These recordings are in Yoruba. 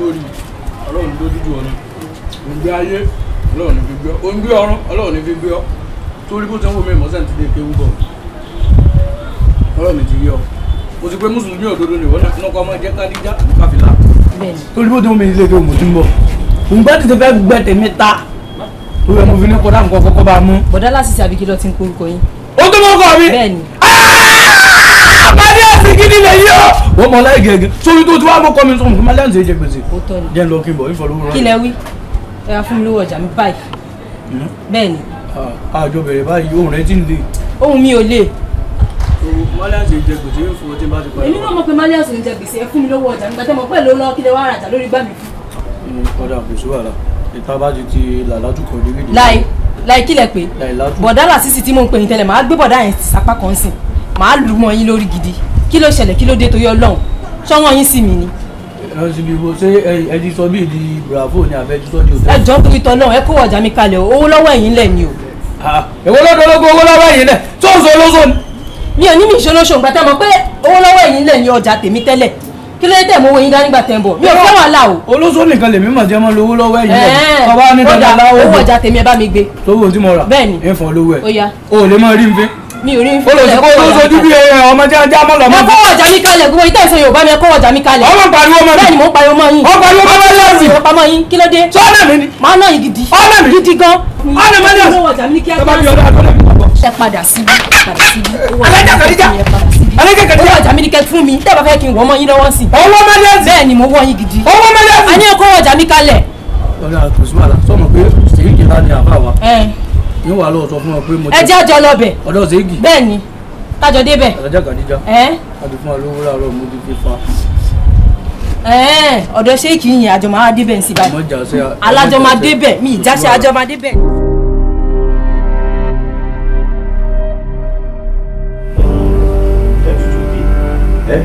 Sórí Ọlọ́run tó dúdú ọ̀nà òǹgbẹ ayé Ọlọ́run ní fi gbé ọ, òǹgbẹ ọ̀run Ọlọ́run ní fi gbé ọ. Torí bó ti ń wò mí mọ́sẹ̀ ti dé kéwú bọ̀. Ọlọ́run mi ti yé ọ. Mo ti pé mùsùlùmí òdodo ni ìwọ náà kọ́ ọmọ jẹ́ kádíjà àti káfílà. Torí bó ti ń wò mí ilé kéwú mo ti ń bọ̀. Òǹgbẹ ti fẹ́ gbẹ tèmi ta. Torí ẹ mo fi ní kọ́dá nǹkan kọ́kọ́ bá a mú. Bọ̀dá Lásìsì àbí kí ló ti ń korúkọ yín? Ó tó mọ́ kọ́ mi. Bẹ́ẹ̀ni. Malias gidi lè yí o. Wọ́n mọ láì gẹ̀gẹ̀. Sórí tó ti wá mọ́kọ́ mi sọ̀rọ̀ fún Malias jẹ gbèsè. Ó tọ́ ni. Jẹ́ ń lọ kí n bọ̀ ìfọ̀lówó rán. Kí lẹ wí? Ẹ wá fún mi lówó ọjà mi báyìí. Bẹ́ẹ̀ni. Àjọ bẹ̀rẹ̀ báyìí, ohun rẹ̀ ti ń le. Ohun mi ò le. Malias jẹ gbèsè ń fún ọ tí n bá ti parí. Èmi náà mọ̀ pé Malias ń jẹ gbèsè, ẹ fún mi lówó ọjà mi gbàtẹ́ mọ̀ pé ló lọ kí lẹ wá rajà lórí gbà mí fún. Ọ̀dà kò sí wàhálà. Ìta bá ti ti làlátù kọ̀ dé gidi. Láì láì kí lẹ pé. Bọ̀dá Lásìsì tí mò ń pè yín tẹ́lẹ̀, màá gbé bọ̀dá yẹn sápá kan sìn. Màá lù mọ́ yín lórí gidi. Kí ló ṣẹlẹ̀, kí ló dé torí Ọlọ́run? Ṣọ́wọ́n yín sí mi ni. Ẹ ti bí bo ṣé ẹ ti sọ bíi di bravo ni àbẹ ti sọ di òtẹ́. Ẹ jọ̀ọ́ torí tọlọ́run, ẹ kó ọjà mi kalẹ̀ o, owó lọ́wọ́ ẹ̀yin lẹ̀ ni o. Èwo lọ́dọ̀ ológun owó lọ́wọ́ ẹ̀yin lẹ̀ tó ń sọ olóṣò ni. Mi ò ní mi ìṣolóṣò ǹgbà tẹ́ mọ̀ pé owó lọ́wọ́ ẹ̀yin lẹ̀ ni ọjà tèmi tẹ́lẹ̀. Kí ló dé tẹ̀ mọ́ owó yín dání gbà tẹ́ ń bọ̀? Mi ò fẹ́ wàhálà o. Olóṣò nìkan lèmi mọ̀ jẹ́ mọ́ lówó lọ́wọ́ ẹ̀yin lẹ̀. Ọba ní dandan láwọ́. Owó ọjà tèmi ẹ bá mi gbé. Tówó tí mo rà. Bẹ́ẹ̀ni. Ẹ fún ọ lówó ẹ̀. Ó yá. O ò lè mọ rí nfẹ́. Mi ò rí nfẹ́. Olùsìnkú olóṣojú bí ọmọ tí a já mọ́ lọ́mọ. Ẹ kó ọjà mi kalẹ̀, gbogbo ìtẹ́ ìsọ Yorùbá mi, ẹ kó ọjà mi kalẹ̀. Ọmọ pariwo mọ́ mi. Bẹ́ẹ̀ni mò ń pariwo mọ́ yín. Ọ pariwo mọ́ Malias. Mo pamọ́ yín, kí ló dé? Sọ́ọ̀nà mi ni. Màá ná yín gidi. Ọ̀nà mi. Gidi gan. Ọ̀nà Malias. Owó ọjà mi ní kíákíá. Ẹ padà síbí, padà síbí. Alájà Kàdíjà. Alájà Kàdíjà. Owó ọjà mi ní kẹ́ fún mi, tẹ́ bá fẹ́ kí n wọ́ mọ́ yín lọ́wọ́ sí. Owó Malias. Bẹ́ẹ̀ni mo wọ́ yín gidi. Owó Malias. A ní ẹ kó ọjà mi kalẹ̀. Ọ̀rẹ́ àkùsù wàhálà sọmọ pé sèyí ńlá ni àbá wa. Yóò wà lọ́wọ́ sọ fún ọ pé mo ti. Ẹ jẹ́ àjọ lọ bẹ̀. Ọ̀dọ̀ Ṣèyíkì. Bẹ́ẹ̀ni, kájọ débẹ̀. Alájà Kàdíjà. A ti fún wa lówó láàárọ̀ mo ti fi fa. Ọ̀dọ̀ Ṣèyíkì yìí àjọ máa débẹ̀ ń sí báyìí. Alájọ máa débẹ̀, mi ìjáṣẹ́ àjọ máa débẹ̀. Ẹ tutù bí ẹ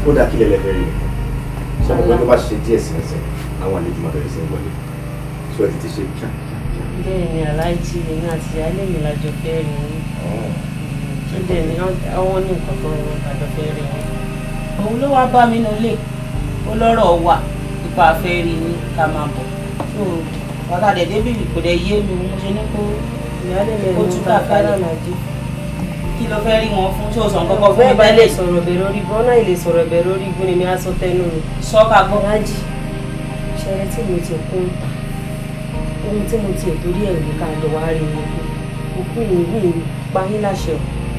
ó dáa kí lẹ́lẹ́fẹ́ rí ṣé mo pé tó bá ṣe díẹ̀ sí ẹsẹ̀ àwọn àlejò máa bẹ̀rẹ̀ sí í wọlé sọ ẹ ti ṣe kíá. Bẹ́ẹ̀ni aláìjí èmi àti ìyáálé mi lájọ fẹ́ rí yín. Bẹ́ẹ̀ ni àwọn ní nǹkan tó lájọ fẹ́ rí yín. Òun ló wá bá mi nílé, ó lọ́rọ̀ wà nípa fẹ́ rí yín ká máa bọ̀. So bàtà dẹ̀ débìrì kò dẹ̀ yé mi, mo ṣe ní kó ìyáálé mi ó ẹ̀rù túkà bá kalẹ̀. aláàjì. Kí ló fẹ́ rí wọn fún? Ṣé o sàn kọ́kọ́ fún Bẹ́ẹ̀ mi bá lè tẹ́lẹ̀? sọ̀rọ̀ bẹ̀rẹ̀ orí bọ́ náà lè sọ̀rọ̀ bẹ̀rẹ̀ orí igun ni mi á sọ tẹnu mi. Sọ ká gbọ́. Aláàjì ṣẹlẹ̀ tí mo ti kún ohun tí mo tiẹ̀ torí ẹ̀ ní ká lọ wá rí mi kú òkú ìwé mi pa yín láṣẹ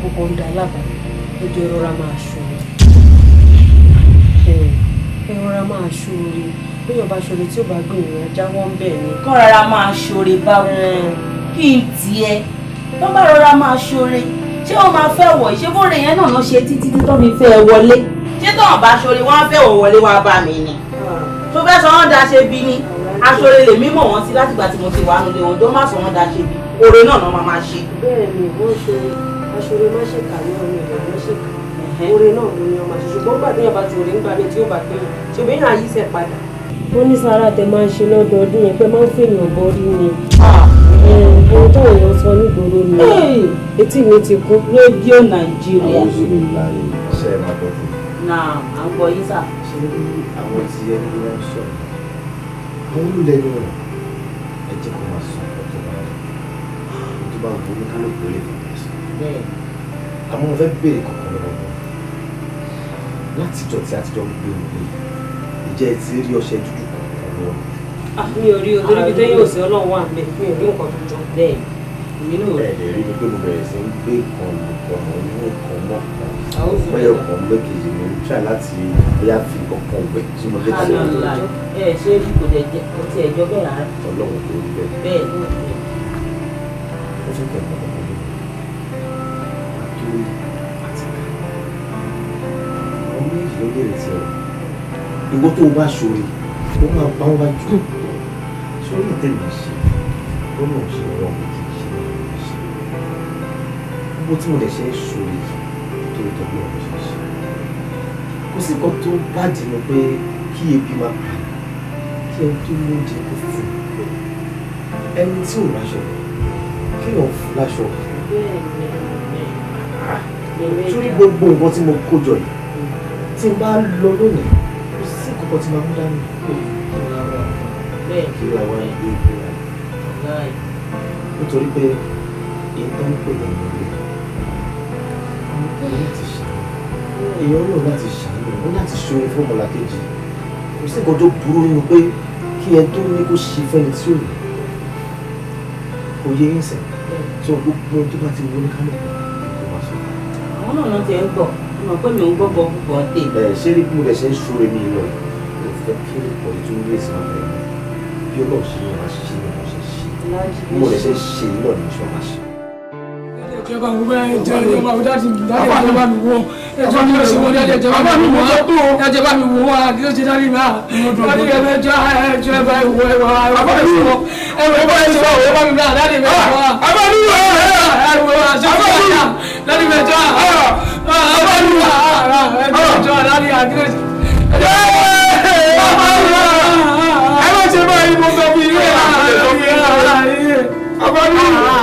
o kò ń da lábàá ẹjọ́ ìrora máa ṣòro ìrora máa ṣòro bóyá ọba ṣòro tí ó bá gbé ìrìn ajá wọ́n ń bẹ̀ ni. Kọ́ rárá máa ṣoore báwo kí n tiẹ̀ tó bá rọra máa ṣoore ṣé wọ́n máa fẹ́ wọ̀ ṣé bóore yẹn náà lọ ṣe títí tí tó fi fẹ́ wọlé ṣé tó hàn bá ṣoore wọ́n á fẹ́ wọ̀ wọlé wá bá mi ni tó fẹ́ sọ wọ́n da ṣe bí ni aṣoore lèmi mọ̀ wọ́n sí látìgbà tí mo ti wà nílé wọn tó má sọ wọ́n da ṣe bí oore náà náà máa ṣe. Bẹ́ẹ̀ ni wọ́n ṣe aṣoore má ṣèkà ní ọmọ ìlú má ṣèkà oore náà ló ní ọmọ àṣẹ ṣùgbọ́n gbà téèyàn bá ti oore ńgbà mi tí ó bá gbé yàn ṣèbí yàn àyíṣẹ́ padà. Wọ́n ní sára tẹ máa ń ṣe lọ́dọọdún yẹn pé máa ń fèèyàn bọ́rí ni ohun táwọn èèyàn sọ nígboro ni etí mi ti kún. Rédíò Nàìjíríà. Ṣé ẹ máa gbọ́ fún mi? Náà à ń gbọ́ yín sà. Ṣé àwọn tí ẹni wọn ń sọ àwọn olùlẹ́nu rẹ̀ ẹ jẹ́ kó máa sọ ọ̀pọ̀ tó bá rẹ̀ tó bá wù ní kálukú lè fi bẹ̀rẹ̀ sọ. Àmọ́ mo fẹ́ béèrè kankan lọ́wọ́ wọn látijọ́ tí àtijọ́ ń gbé òde ìjẹ́ ẹ ti rí ọṣẹ dúdú kankan lọ́wọ́ mi. Mi ò rí o torí ibi tẹ́yìn òsì Ọlọ́run wà ńbẹ̀ mi ò rí nǹkan tó jọ. Bẹ́ẹ̀ èmi náà ò rí. Ẹ lè rí mi pé mo bẹ̀rẹ̀ sí ń gbé kan lùkàn mọ́ inú kan mọ́ kan bóyá ọkàn ń gbé kejì mi ń try láti bóyá fi kankan wẹ̀ tí mo lè tẹ̀lé Alhamdulillah. Ẹ ṣé bí kò dẹ̀ jẹ́ kò tiẹ̀ jọ bẹ́ẹ̀ rárá. Ọlọ́run tó rí bẹ́ẹ̀. Bẹ́ẹ̀ Mo fẹ́ kẹ́ ẹ̀ mọ́ ọmọdé àtúrí àti ká àwọn méjì ló lè retí ọ. Ìwọ tó o bá ṣoore ó máa bá wọn jù sórí ìtẹ̀lé ṣe ó náà ṣe ọ̀rọ̀ mi kì í ṣe ọ̀rọ̀ ṣe gbogbo tí mo lè ṣe é ṣoore torí tọ́jú ọ̀rọ̀ ṣe ṣe kò sí nǹkan tó bá dìnnà pé kí ebi máa pa kí ẹni tó lóúnjẹ kó fún ẹni tí ò láṣọ kí èèyàn fún láṣọ torí gbogbo nǹkan tí mo kó jọ yìí tí n bá lọ lónìí kò sí nǹkan tí màá mú dání. Kí la wá ń gbé ìgbéra nítorí pé ìtàn pè ní ìlú láti ṣàánú èèyàn náà láti ṣàánú ó láti ṣoore fún ọmọlàkejì. Kò sí nǹkan tó burú nínú pé kí ẹ tó ní kó ṣe fẹ́ni tí ò ní kò yé yín sẹ̀ tó gbogbo tó bá ti wọlé kálukú kó máa sọ. Àwọn náà ló ti ń gbọ́ mo mọ̀ pé mi ò ń gbọ́gbọ́ púpọ̀ tè. Ẹ ṣé rí bí mo lè ṣe ń ṣoore mi lọ mo fẹ́ kí ọ̀pọ̀ tó ń rí èsì máa bẹ̀rẹ̀ bí Ọlọ́run ṣe ní máa ṣe ní máa ṣe ṣe bí mo lè ṣe ṣe náà ní ṣe máa ṣe. Ìjọba mi wẹ́ ìjọba mi dáàdì ìjọba mi wọ́ ẹjọ́ mi ló ṣe wọ́n dáàdì ìjọba mi wọ́ ìjọba mi wọ́ wá kí ló ṣe dáàdì mi à dáàdì ẹjọ́ ẹjọ́ ẹ bá wọ ẹ wọ ẹ bá mi wọ ẹ wọ ẹ bá mi wọ ẹ bá mi wọ dáàdì mi wọ ẹ bá mi wọ ẹ wọ ṣe fún mi dáàdì mi ẹjọ́ ẹ bá mi wọ ẹjọ́ dáàdì àkílẹ̀ ẹ má ṣe báyìí mo sọ fún yín ẹ bá mi wọ.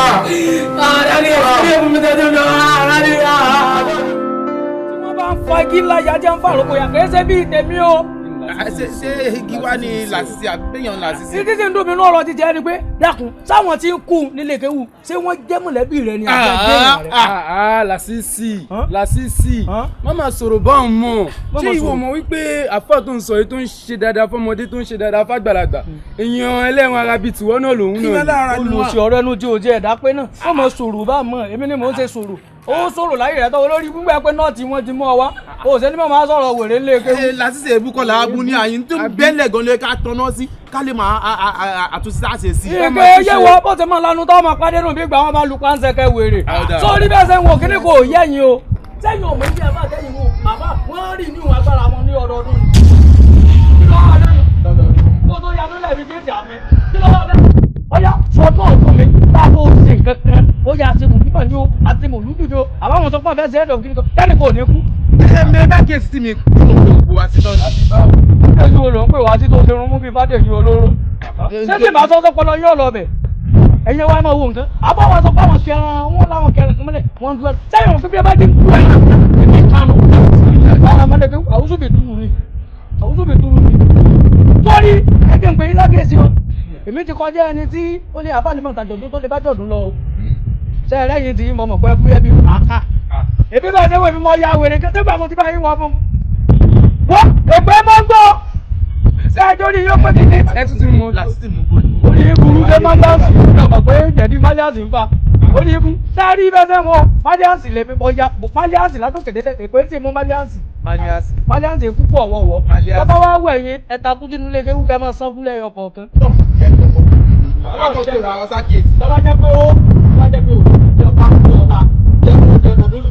Tí wọ́n bá ń fa igi ńlá ya jẹ́ ń fa àròkọ yà kìí ṣe bíi tèmi o. Ṣé igi wá ní làṣìṣe àbíyàn làṣìṣe. Títí tí ń dùn mí ní ọ̀rọ̀ jíjẹ ni pé dákun sáwọn tí ń kú nílé kéwù ṣé wọ́n jẹ́ mọ̀lẹ́bí rẹ ni àbí ẹgbẹ́ rẹ. Làṣìṣì Làṣìṣì má máa sọ̀rọ̀ báwọn mọ̀ ṣé ìwọ mọ̀ wípé àfáà tó ń sọ yìí tó ń ṣe dáadáa fọmọdé tó ń ṣe dáadáa fàgbàlagbà èèyàn ẹlẹ́wọ̀n ara bíi tiwọ́ náà lòun náà ni. Olùsí ọ̀rọ̀ ẹnu tí o jẹ́ ẹ̀dá pé náà wọ́n mọ̀ sọ̀rọ̀ bá mọ̀ èmi ni mò ń ṣe sọ̀rọ̀ ó sọ̀rọ̀ láyé rẹ̀ tán olórí gbígbà pé náà tí wọ́n ti mú ọ wá o ṣe ní mọ̀ máa sọ̀rọ̀ wèrè ńlẹ̀ kéwù. Làṣìṣe ebúkọ làá bú ní àyín tó bẹ́lẹ̀ gan lè ká tọ́nà sí ká lè máa àtúnṣe àṣẹ sí. Ike yé wọ bó ṣe máa lanu tó máa pàdé nù bí gbà wọn bá lu pánsẹ̀kẹ̀ wèrè. Sórí bẹ́ẹ̀ ṣe ń wò kíní kò yẹ̀yìn o. Sẹ́yìn ò méjì ẹ̀ bá tẹ́yìn wò bàbá wọ́n rì ní ìwọ̀n agbára wọn ní ọdọọdún ni. Kí ló wà lẹ́nu? Kó tó yanú lẹ́bi géètì àmì. Kí ló wà lẹ́nu? Ọ̀yá sọdún ọ̀tún mi táàbò ṣe nǹkan kan ó yà àti mùsùlùmí ni ó àti mùlúdù ni ó àbáwọn sọ fún àfẹsẹ̀ ẹ̀dọ̀ kí ni kan tẹ́nì kò ní kú. Ẹ bá kí èsì mi kúrò gbogbo wa sí lọ́dún. Ẹ̀sùn wo ló ń pè wá sí tó ṣe rún mú bíi fàdéyìn olóró. Ṣé tí màá sọ́sọ́ pọlọ yóò lọ bẹ̀? Ẹ̀yin wa máa wo nǹkan. Àbọ̀ wọn sọ pé àwọn kẹran wọn láwọn kẹran kan mọ́lẹ̀ wọn dúró. Sẹ́yìn òfin bí ẹ bá ti kú ẹ̀ èmi kanu. Báwa máa lè fi àwùjọ bì túrú ni. Àwùjọ bì túrú ni. Sọ́rí ẹgbẹ́ ń pè yín lákèsí o. Èmi ti kọjá ẹni tí ó lè àbálẹ̀mọ̀ tàjọ̀dún tó lè bá jọ̀dún lọ o. Ṣé ẹ lẹ́yìn tí mo mọ̀ pé kú ẹbí àká. Èmi bá ṣe wèmí mọ ya wèrè kí tó mo ti bá yín wọ fún. Wọ́n èpè máa ń gbọ́. Ṣé ẹjọ́ ni yóò pé kíni? Ẹ tuntun mú Làṣìṣì mú bò ní. Orí burú dé májàsì ní ọmọ pé jẹ̀dí májàsì ń fa. Orí ibú sáré bẹ́sẹ̀ wọ májàsì lè fi bọ́jà májàsì látòkè dé èpè tí mú májàsì. Májàsì púpọ̀ wọ̀wọ̀. Bàbá wa wẹ̀ yín ẹ̀ta kú sínú ilé kéwú kẹ́ máa san fúnlẹ̀ ọkọ̀ kan. Tọ́lá jẹ́ pé ó tọ́lá jẹ́ pé ó jẹ́ ọba ọba jẹ́ kó jẹ́ ọdún.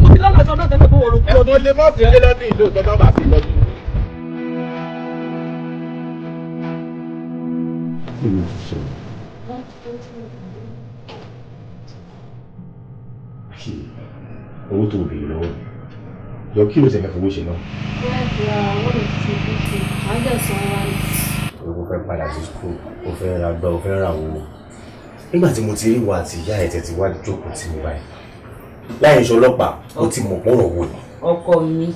Mo ti lọ́nà sọ́dọ̀ tẹ́lẹ̀ kó wọ́n ló kú ọdún. Mo lè má fi lé lọ́dún ìlú ìtọ́jú bá sí lọ́dún. Owó tó béèrè lọ́wọ́ lọ kí ló ṣe fẹ́ fowó ṣe náà. O fẹ́ padà sí school, o fẹ́ ra gbá, o fẹ́ ra owó. Nígbà tí mo ti rí wa àti ìyá ẹ̀ tẹ̀ ti wá jókòó tí mo báyìí. Láì ṣe ọlọ́pàá, ó ti mọ̀ pọ̀rọ̀ wò ni. Ọkọ mi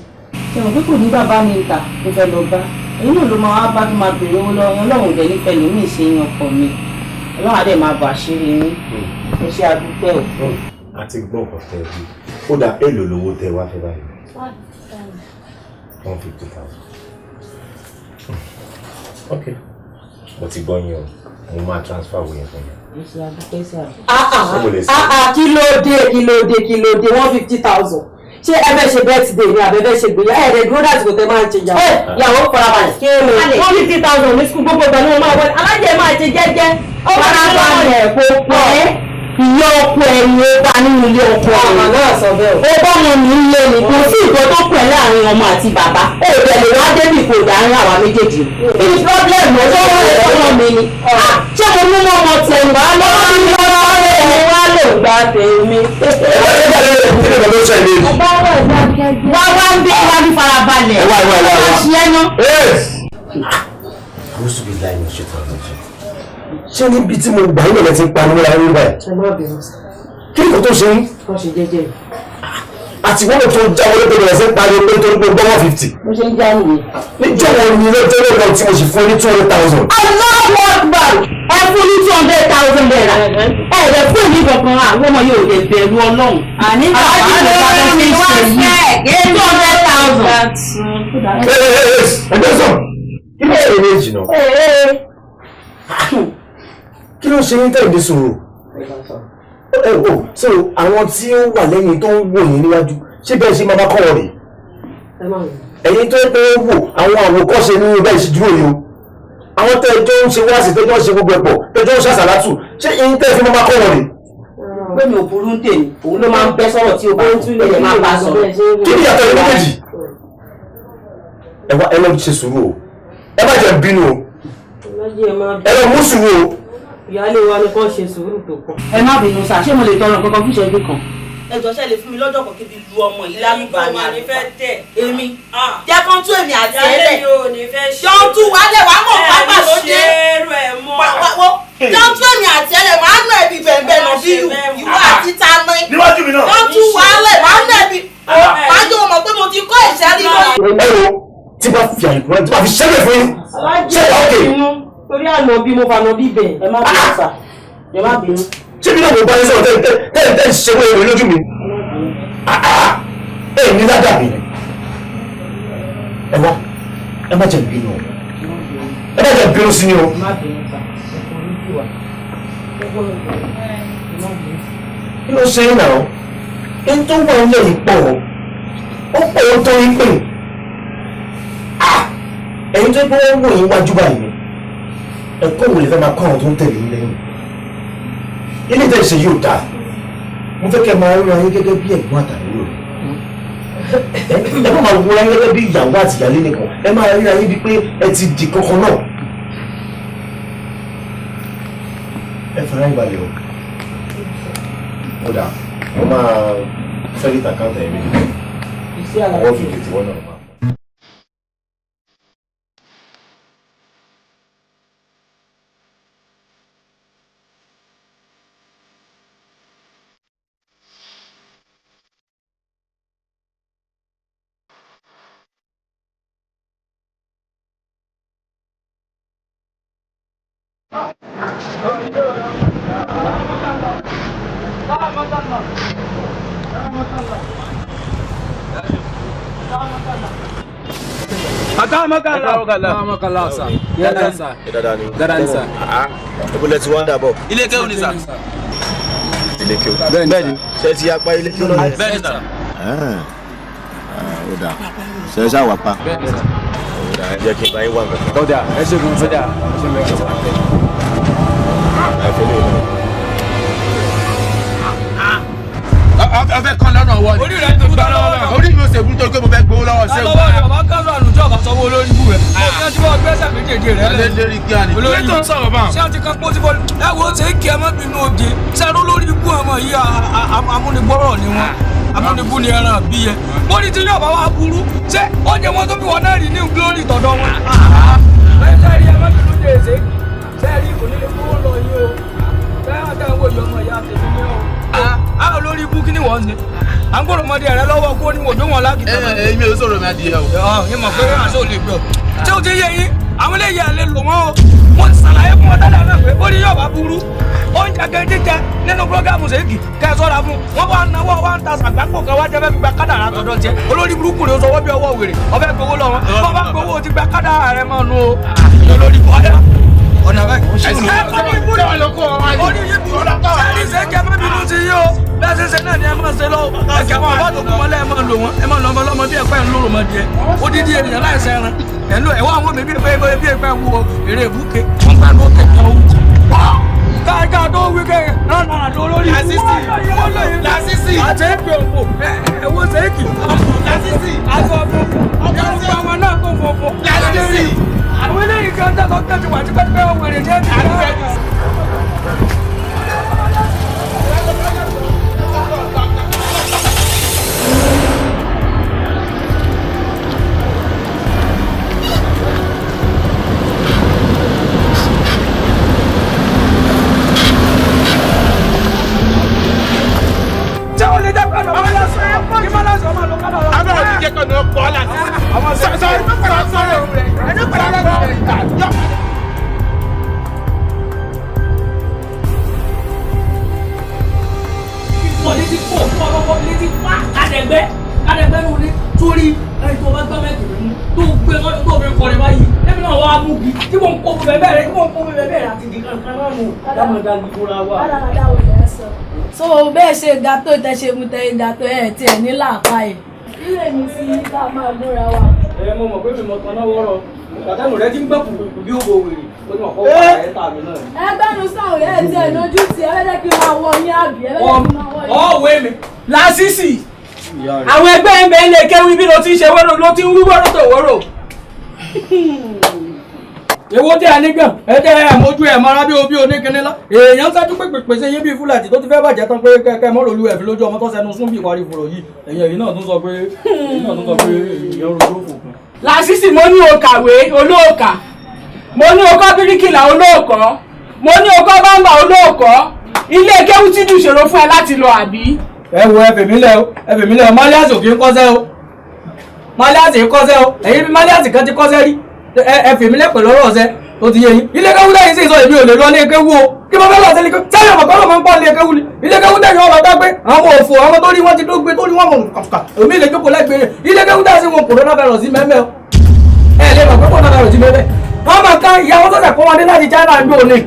ṣe mọ̀ pé kò ní bàbá mi ta tó fẹ́ lọ bá èyí náà ló máa wá bá tó máa béèrè owó lọ́wọ́ Ọlọ́run ò dẹ̀ nífẹ̀ẹ́ lómi ìṣe yín ọkọ mi Ọlọ́run á dẹ̀ máa bà ṣírí yín ẹ ṣe àdúpẹ́ o. A ti gbọ́ nǹkan tẹ́ ẹ bí. Ó dà èlò lówó tẹ wá fẹ́ báyìí. 150,000. Ok. Mo ti gbọ́ yín o. Mo máa transfer owó yẹn fún yín. Ẹ ṣe àdúpẹ́ sà. Ṣé mo lè ṣe? Kí ló dé kí ló dé kí ló dé 150,000 ṣé ẹ fẹ́ ṣe birthday ni àbẹ fẹ́ ṣe gbéyà ẹ rẹ dúró dàsìkò tẹ máa ń ṣe yàwó. Ìyàwó farabalẹ̀ kí ló 150,000 ní sukùl gbogbo ìgbà ni wọ́n máa wọlé alájẹ máa ṣe jẹ́jẹ́. Ó farabalẹ̀ kó pọ̀ Ìyá ọkọ ẹ̀yìn ó bá nínú ilé ọkọ rẹ̀. Ó bá wọn ní ilé ni kò sí ìkọ́ tó pẹ̀ láàrin ọmọ àti bàbá. Ó bẹ̀rẹ̀ wá débì kò dáárín àwa méjèèjì. Kí ni pírọ́blẹ̀mù ó wọ́n lè fọ́nà mi ni? Ṣé mo mú ọmọ tẹ̀ ń bá lọ́wọ́ ní lọ́wọ́ rẹ̀ wá lè gba tèmi. Wá wá ń bí wá ní farabalẹ̀. Ẹ wá ẹ wá ẹ wá. Wá ṣe é ná. Àwùsù bíi láì ní ṣètò àwọn ọ̀jẹ̀. Ṣé níbi tí mo gbà yín lọ́lẹ́ ti ń pariwo lára yín báyìí? Ẹ má bínú sá. Kí ni kò tó ṣe yín? Kọ́ ṣe jẹ́jẹ́. Àti wọ́n tó jáwọ́ ló bẹ̀rẹ̀ sí pariwo pé torí pé gbọ́ 150. Mo ṣe ń já nìyẹn. Níjọ́ wo ni lọ́jọ́ lọ́jọ́ tí mo sì fún ẹ ní 200,000. Allahu Akbar, ẹ fún ní 200,000 naira. Ẹ rẹ fún mi kankan, àwọn ọmọ yóò lè bẹ̀rù Ọlọ́run. Àní bàbá mi wá fẹ́ 200,000. Ẹgbẹ́ sọ, kí ló ṣe méjì náà? Kí ló ṣe yín tẹ̀lé sòrò? So àwọn tí ó wà lẹ́yìn tó ń wò yín níwájú, ṣé bẹ́ẹ̀ ṣe máa bá kọ́ wọn rèé? Ẹ̀yin tó ń pẹ́ wò àwọn àwòkọ́ṣe nínú bẹ́ẹ̀ ṣe dúró yìí o. Àwọn tẹ́jọ́ ń ṣe wáàsí, tẹ́jọ́ ń ṣe gbogbo ẹ̀pọ̀, tẹ́jọ́ ń ṣàṣàlátù, ṣé ẹ̀yin tẹ́ fi máa bá kọ́ wọn rèé? Pé mi ò burú ń tèmi, òun ló máa ń bẹ́ sọ̀rọ̀ tí o bá ń máa bá sọ̀rọ̀. Kí ni ìyàtọ̀ ìlú méjì? Ẹ wá ẹ lọ ṣe sùúrù o, ẹ má jẹ́ bínú o, ẹ lọ mú sùúrù o. Ìyáálé wa ni kàn ṣe sùúrù tó kàn. Ẹ má bínú sá, ṣé mo lè tọrọ nǹkan kan fún ìṣẹ́jú kan? Ẹ jọ̀ọ́ ṣé lè fún mi lọ́jọ́ kan kí n lu ọmọ yìí lálùbà mi àlùfẹ́ tẹ̀. Èmi jẹ́ kán tún èmi àti ẹ lẹ̀. Jọ tún wálẹ̀ wàá mọ̀ pápá ló dé. Jọ tún èmi àti ẹ lẹ̀ máa nà ẹbí bẹ̀ẹ̀bẹ̀ nà bí ìwọ àti ta ni. Níwájú mi náà. Jọ tún wálẹ̀ máa nà ẹbí. Máa jọ mọ̀ pé mo ti kọ́ ìṣẹ́ rí lọ. Ẹ wo tí bá fi àyùkú rẹ tí bá fi ṣẹ́lẹ̀ fún yín. Ṣé wàá òkè? Torí àná bí mo fànà bí bẹ̀. Ẹ má bínú sá, ẹ má bínú. Ṣé bí náà mo bá yín sọ̀rọ̀ tẹ́ tẹ́ ṣe wọ́n èrè lójú mi? Ẹ ní ládàá mi. Ẹ wá, ẹ má jẹ́ bínú o. Ẹ má jẹ́ bínú sí ni o. Kí ló ṣe é náà? Ẹni tó wà nílẹ̀ yìí pọ̀ o. Ó pọ̀ ó tó yín pè. Ẹ̀yin tó gbọ́ wọ́n wò yín wájú báyìí. Ẹ̀kọ́ wo lè fẹ́ máa kọ́ àwọn tó ń tẹ̀lé yín lẹ́yìn? Ilé ìtẹ́ ìṣe yóò dáa. Mo fẹ́ kẹ́ máa ríra yín gẹ́gẹ́ bí ẹ̀gbọ́n àtàbúrò. Ẹ má máa wúra yín gẹ́gẹ́ bí ìyàwó àti ìyálé nìkan. Ẹ máa ríra yín bíi pé ẹ ti di kankan náà. Ẹ fara yín balẹ̀ o. Ó dáa, mo máa sẹ́lítà káńtà ẹ̀ méjì. Ọwọ́ fi tètè wọ́n náà máa. Akamakala sa. Dada sa. Dada ni sa. Ibùdó tí wọ́n ń dàbọ̀. Ilé kéwù ni sà. Ilé kéwù. Bẹ́ẹ̀ni. Ṣé ti apá ilé kéwù náà? Bẹ́ẹ̀ni sà. Ó dà. Ṣé ẹ ṣáà wà pa? Bẹ́ẹ̀ni sà. Ó dà, ẹ jẹ́ kí n bá yín wá nǹkan kan. Ó dà, ẹ ṣe gan. Ó dà, ẹ ṣe gan. Ẹ fi lè lọ. Ọfẹ kan lọ́nà ọwọ́ ni. Orí rẹ̀ ti kú lọ́wọ́ náà. Orí mi ò ṣègùn torí pé mo fẹ́ gbowó lọ́wọ́ ṣé. Lọ́wọ́ rẹ̀ bàbá kánú àlùjọ ọ̀bà sanwó olórí ibú rẹ̀. Mo fi ọtí bọ́ gbẹ́sẹ̀ méjèèjì rẹ̀ lẹ̀. Lérí kí á ní. Olórí tó ń sọ̀rọ̀ bá. Ṣé àti kan pósí bọ́ọ̀lù? Ẹ wo ṣé kí ẹ má bínú oje. Ṣé ẹrú lórí ibú ọmọ yìí amúnigbọ́rọ̀ ni wọ́n. Amúnibú ni ẹran bí yẹ. Bóni tí yóò bá wá burú. Ṣé oúnjẹ wọn tó fi wọn náà rí ní glory tọ̀dọ̀ wọn? Ṣé rí ẹ má bínú oje ṣe? Ṣé rí kò ní lè kúrò lọ yín o? Ṣé àtàwọn òye ọmọ ìyá tèmi ní o? A olórí ibú kí ni wọ́n ń ṣe à ń gbọ́dọ̀ ọmọdé rẹ lọ́wọ́ kó ní wòjú wọn lágìtàn. Ẹ ẹ mi ò sọ̀rọ̀ mi adìyẹ o. Ọ ní mọ̀ pé àṣọ ò lè gbọ́. Ṣé o ti yé yín àwọn eléyìí àlè lò wọ́n o mo ti ṣàlàyé fún wọn dáadáa náà pé ó ní yóò bá burú oúnjẹ kan jíjẹ nínú púrógámù ṣèkì kẹ ẹ sọ́ra fún wọn bá náwó wá ń ta sàgbákò kan wá jẹ fẹ́ fi gba kádàrá tọ̀dọ̀ tiẹ̀ olórí burúkú rẹ sọwọ́ bí ọwọ́ wèrè ọbẹ̀ gbowó lọ wọn bọ́ bá gbowó ti gba kádàrá rẹ mọ́ nu o olórí ọ̀dà ọ̀nà bẹ́ẹ̀. Ẹ kọ́ ní ibú rẹ̀ orí yìí burú sẹ́ni ṣe kẹ́ mọ́ bínú sí yìí o bẹ́ẹ̀ ṣe ṣe náà ni ẹ máa ṣe lọ́wọ́ ẹ kẹ́ wọn bá tó kún mọ́lẹ́ ẹ máa lò wọ́n ẹ máa lọ ọmọ ọlọ́mọ bí ẹ̀pẹ́ ń lòrò mọ́ díẹ̀ odidi ènìyàn láìsẹ̀ ẹran ẹ̀ ń lò ẹ̀wọ́ àwọn mi bí ẹ̀pẹ́ bí ẹ̀pẹ́ wo eré ìbúke wọ́n gbà ló kẹ̀kẹ́ owó. Káàká tó wí kẹ́ náà náà tó lórí. Lásìsì Lásìsì àti èpè òfò ẹ̀wọ́ sẹ́ẹ̀kì Lásìsì aṣọ funfun ọ̀pọ̀ àwọn náà kò funfun. Lásìsì àwọn eléyìí kan tẹ́tọ́ tẹ́tí wà tipẹ́tipẹ́ ọmọ èrè jẹ́ ti So bẹ́ẹ̀ ṣe ga tó tẹ ṣe mu tẹ ga tó ẹ̀ tiẹ̀ ní làákà ẹ̀. Ilé mi sí ká máa múra wa. Ẹ mo mọ̀ pé mi mọ̀ tán náà wọ́rọ̀. Bàtẹ́nu rẹ ti ń gbẹ́ kùkùkù bí ògbó wèrè. Ó ní ọ̀kọ́ wà ẹ̀ tà mí náà. Ẹgbẹ́nu sọ̀rọ̀ ẹ̀ tiẹ̀ lójú ti ẹ fẹ́ kí n máa wọ yín àbí ẹ fẹ́ kí n máa wọ yín. Ọ̀wé mi. Lásìsì. Àwọn ẹgbẹ́ ń bẹ ń lè kéwì bí ló ti ń ṣe wóró ló ti ń wí wóró tó wóró. Èwo tí a nígbà ẹ tẹ ẹ mójú ẹ mara bí obi oníkinní lá èèyàn ṣáájú pé pèsè yín bíi fúlàtì tó ti fẹ́ bàjẹ́ tán pé kẹ́kẹ́ mọ́ lòlú ẹ̀fín lójú ọmọ tó sẹnu sún bí ìparí fòrò yìí ẹ̀yìn ẹ̀yìn náà tún sọ pé ẹ̀yìn náà tún sọ pé èèyàn rojú òfò kan. Lásìsì mo ní o kàwé olóòkà, mo ní o kọ́ bíríkìlà olóòkọ́, mo ní o kọ́ bámbà olóòkọ́, ilé kéwú tí dùn ṣòro fún ẹ láti lọ àbí. Ẹ wo ẹ fèmí lẹ o, ẹ fèmí lẹ o, Malias ò kí ń kọ́sẹ́ o, Malias ń kọ́sẹ́ o, ẹ̀yin bí Malias kan ti kọ́sẹ́ rí, ẹ fèmí lẹ pẹ̀lú ọ̀rọ̀ ọ̀sẹ́ tó ti yé yín. Ilé kéwú lẹ́yìn sì sọ èmi ò lè lọ ilé kéwú o, kí mo fẹ́ lọ sí ilé kéwú sẹ́yìn ọmọ kọ́ ló máa ń pọ̀ ilé kéwú ni, ilé kéwú tẹ̀yìn ọmọ bá gbé àwọn òfò àwọn tó rí wọn ti tó gbé tó rí wọn mọ̀ kàkà èmi lè jókòó lẹ́gbẹ̀ẹ́ rẹ̀. Ilé kéwú tẹ̀yìn sí wọn coronavirus sí mẹ́mẹ́ o, ẹ lè mọ̀ pé coronavirus sí mẹ́mẹ́ wọ́n máa ká ìyàwó tó sẹ̀kọ́ wọn dé láti China ń gbé òní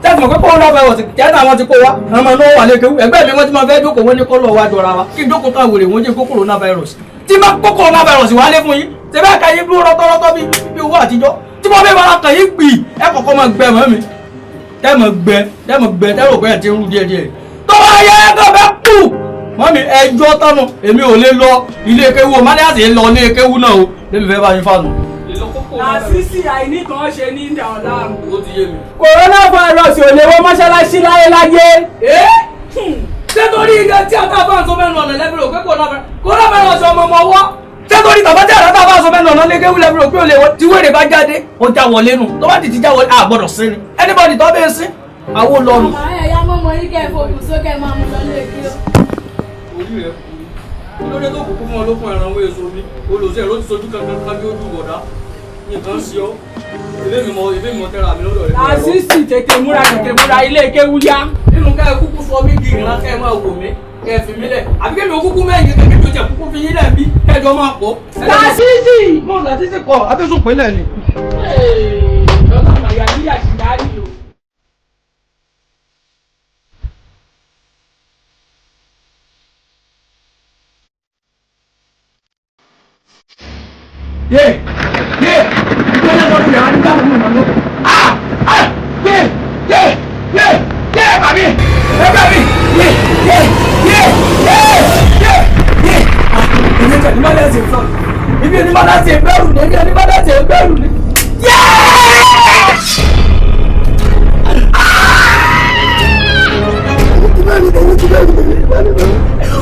tẹ́sí mọ̀ pé coronavirus China wọn ti kó wa àwọn ọmọ náà wà lé kéwú ẹgbẹ́ mi wọ́n ti máa fẹ́ jókòó wọn ní kọ́ lọ wá jọra wa kí n jókòó tán wèrè wọn jẹ́ kó coronavirus tí má kó coronavirus wálé fún yín ṣe bẹ́ẹ̀ ká yín dúró rọ́tọ́rọ́tọ́ bí owó àtijọ́ tí mo fẹ́ bára kàn yín gbì ẹ kọ̀kọ́ máa gbẹ mọ́ mi tẹ́ mọ̀ gbẹ tẹ́ mọ̀ gbẹ tẹ́ rò pé ẹ̀ ti ń rú díẹ̀ díẹ̀ tó bá yẹ tó bẹ́ kú mọ́ mi ẹjọ́ tánu èmi ò lè lọ ilé kéwú o Malias lọ ilé kéwú náà o lèmi fẹ́ bá yín fánu. Lásìsì àìní kan ṣe ní ìdá ọ̀la. Ó ti yé mi. Coronavirus ò lè wọ mọ́ṣáláṣí láyéláyé. Ṣé torí ilé tí a bá bá ń sọ mẹ́nu ọ̀nà lẹ́bí rò pé coronavirus ọmọ ọmọ ọwọ́ ṣé torí tàbá tí àrà tàbá sọ mẹ́nu ọ̀nà lékéwú lẹ́bí rò pé ó lè wọ tí wèrè bá jáde ó já wọlé nù tó bá ti ti já wọlé àgbọ̀dọ̀ sí ni anybody tó bẹ́ẹ̀ sí àwo lọ́nu. Màmá ẹ̀ ya mọ́mọ́ yín kẹ́ ẹ̀ fòkùn sókè máa mú lọ lé kí o. Orí rẹ̀ kú kí ló dé tó kúkú fún ọ lókun ẹran owó èso mi olùsẹ̀ ló ti sojú kankan kan bí ojú bọ̀dá nǹkan sí ọ ìbé mi mọ tẹ́ra mi lọ́dọ̀ rẹ. Lásìsì tètè múra tètè múra ilé kéwú yá. Nínú ká ẹ kúkú sọ mí di ìran kẹ́ ẹ máa wò mí kẹ́ ẹ fi mí lẹ̀ àbí kí mi ò kúkú mẹ́yìn kẹ́kẹ́ tó jẹ́ kúkú fi yín lẹ̀ bí kẹ́jọ máa pọ̀. Lásìsì. Mo Lásìsì kọ abẹ́sùn pínlẹ̀ ni. Lọ́nà àyà yíyà sí dárí o. Yeah, yeah.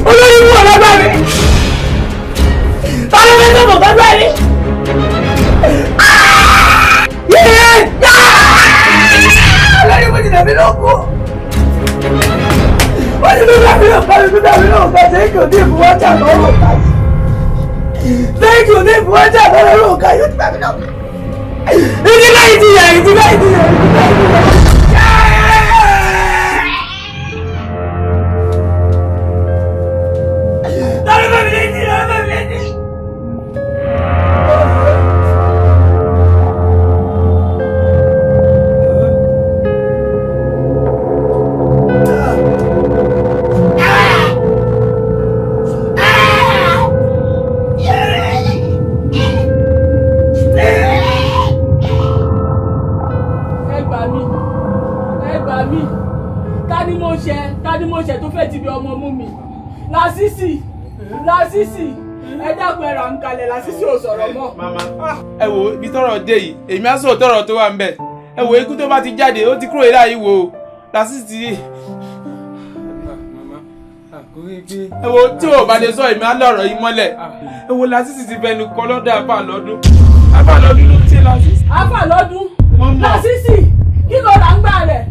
Olórí mú ọ̀rọ̀ bá mi. Ta ló fẹ́ sọ̀rọ̀ bá bá mi? Olórí mú ti dàbí lóko. Wọ́n ti tún dàbí lóko, wọ́n ti tún dàbí lóko, ṣé kí o ní ìfowópamọ́ lọ́rùn ká yìí? Ṣé kí o ní ìfowópamọ́ lọ́rùn ká yìí? Ó ti dàbí lóko. Ìdí láì ti yà, ìdí láì ti yà, ìdí láì ti yà. Lásìsì Lásìsì ẹ dákun ẹ rà ń kalẹ̀ Lásìsì ò sọ̀rọ̀ mọ́. Màmá ẹ wo ibi tọ́rọ̀ dé yìí èmi á sọ̀rọ̀ tọ́rọ̀ tó wà ń bẹ̀ ẹ wo ikú tó bá ti jáde ó ti kúrò ilé ayé wo Lásìsì ti. Ẹ wo tí o bá lè sọ èmi á lọ̀rọ̀ yìí mọ́lẹ̀ ẹ wo Lásìsì ti fẹnu kọ lọ́dọ̀ àfà lọ́dún àfà lọ́dún ló ti Lásìsì. Àfà lọ́dún Lásìsì kí ló rà ń gbà rẹ̀.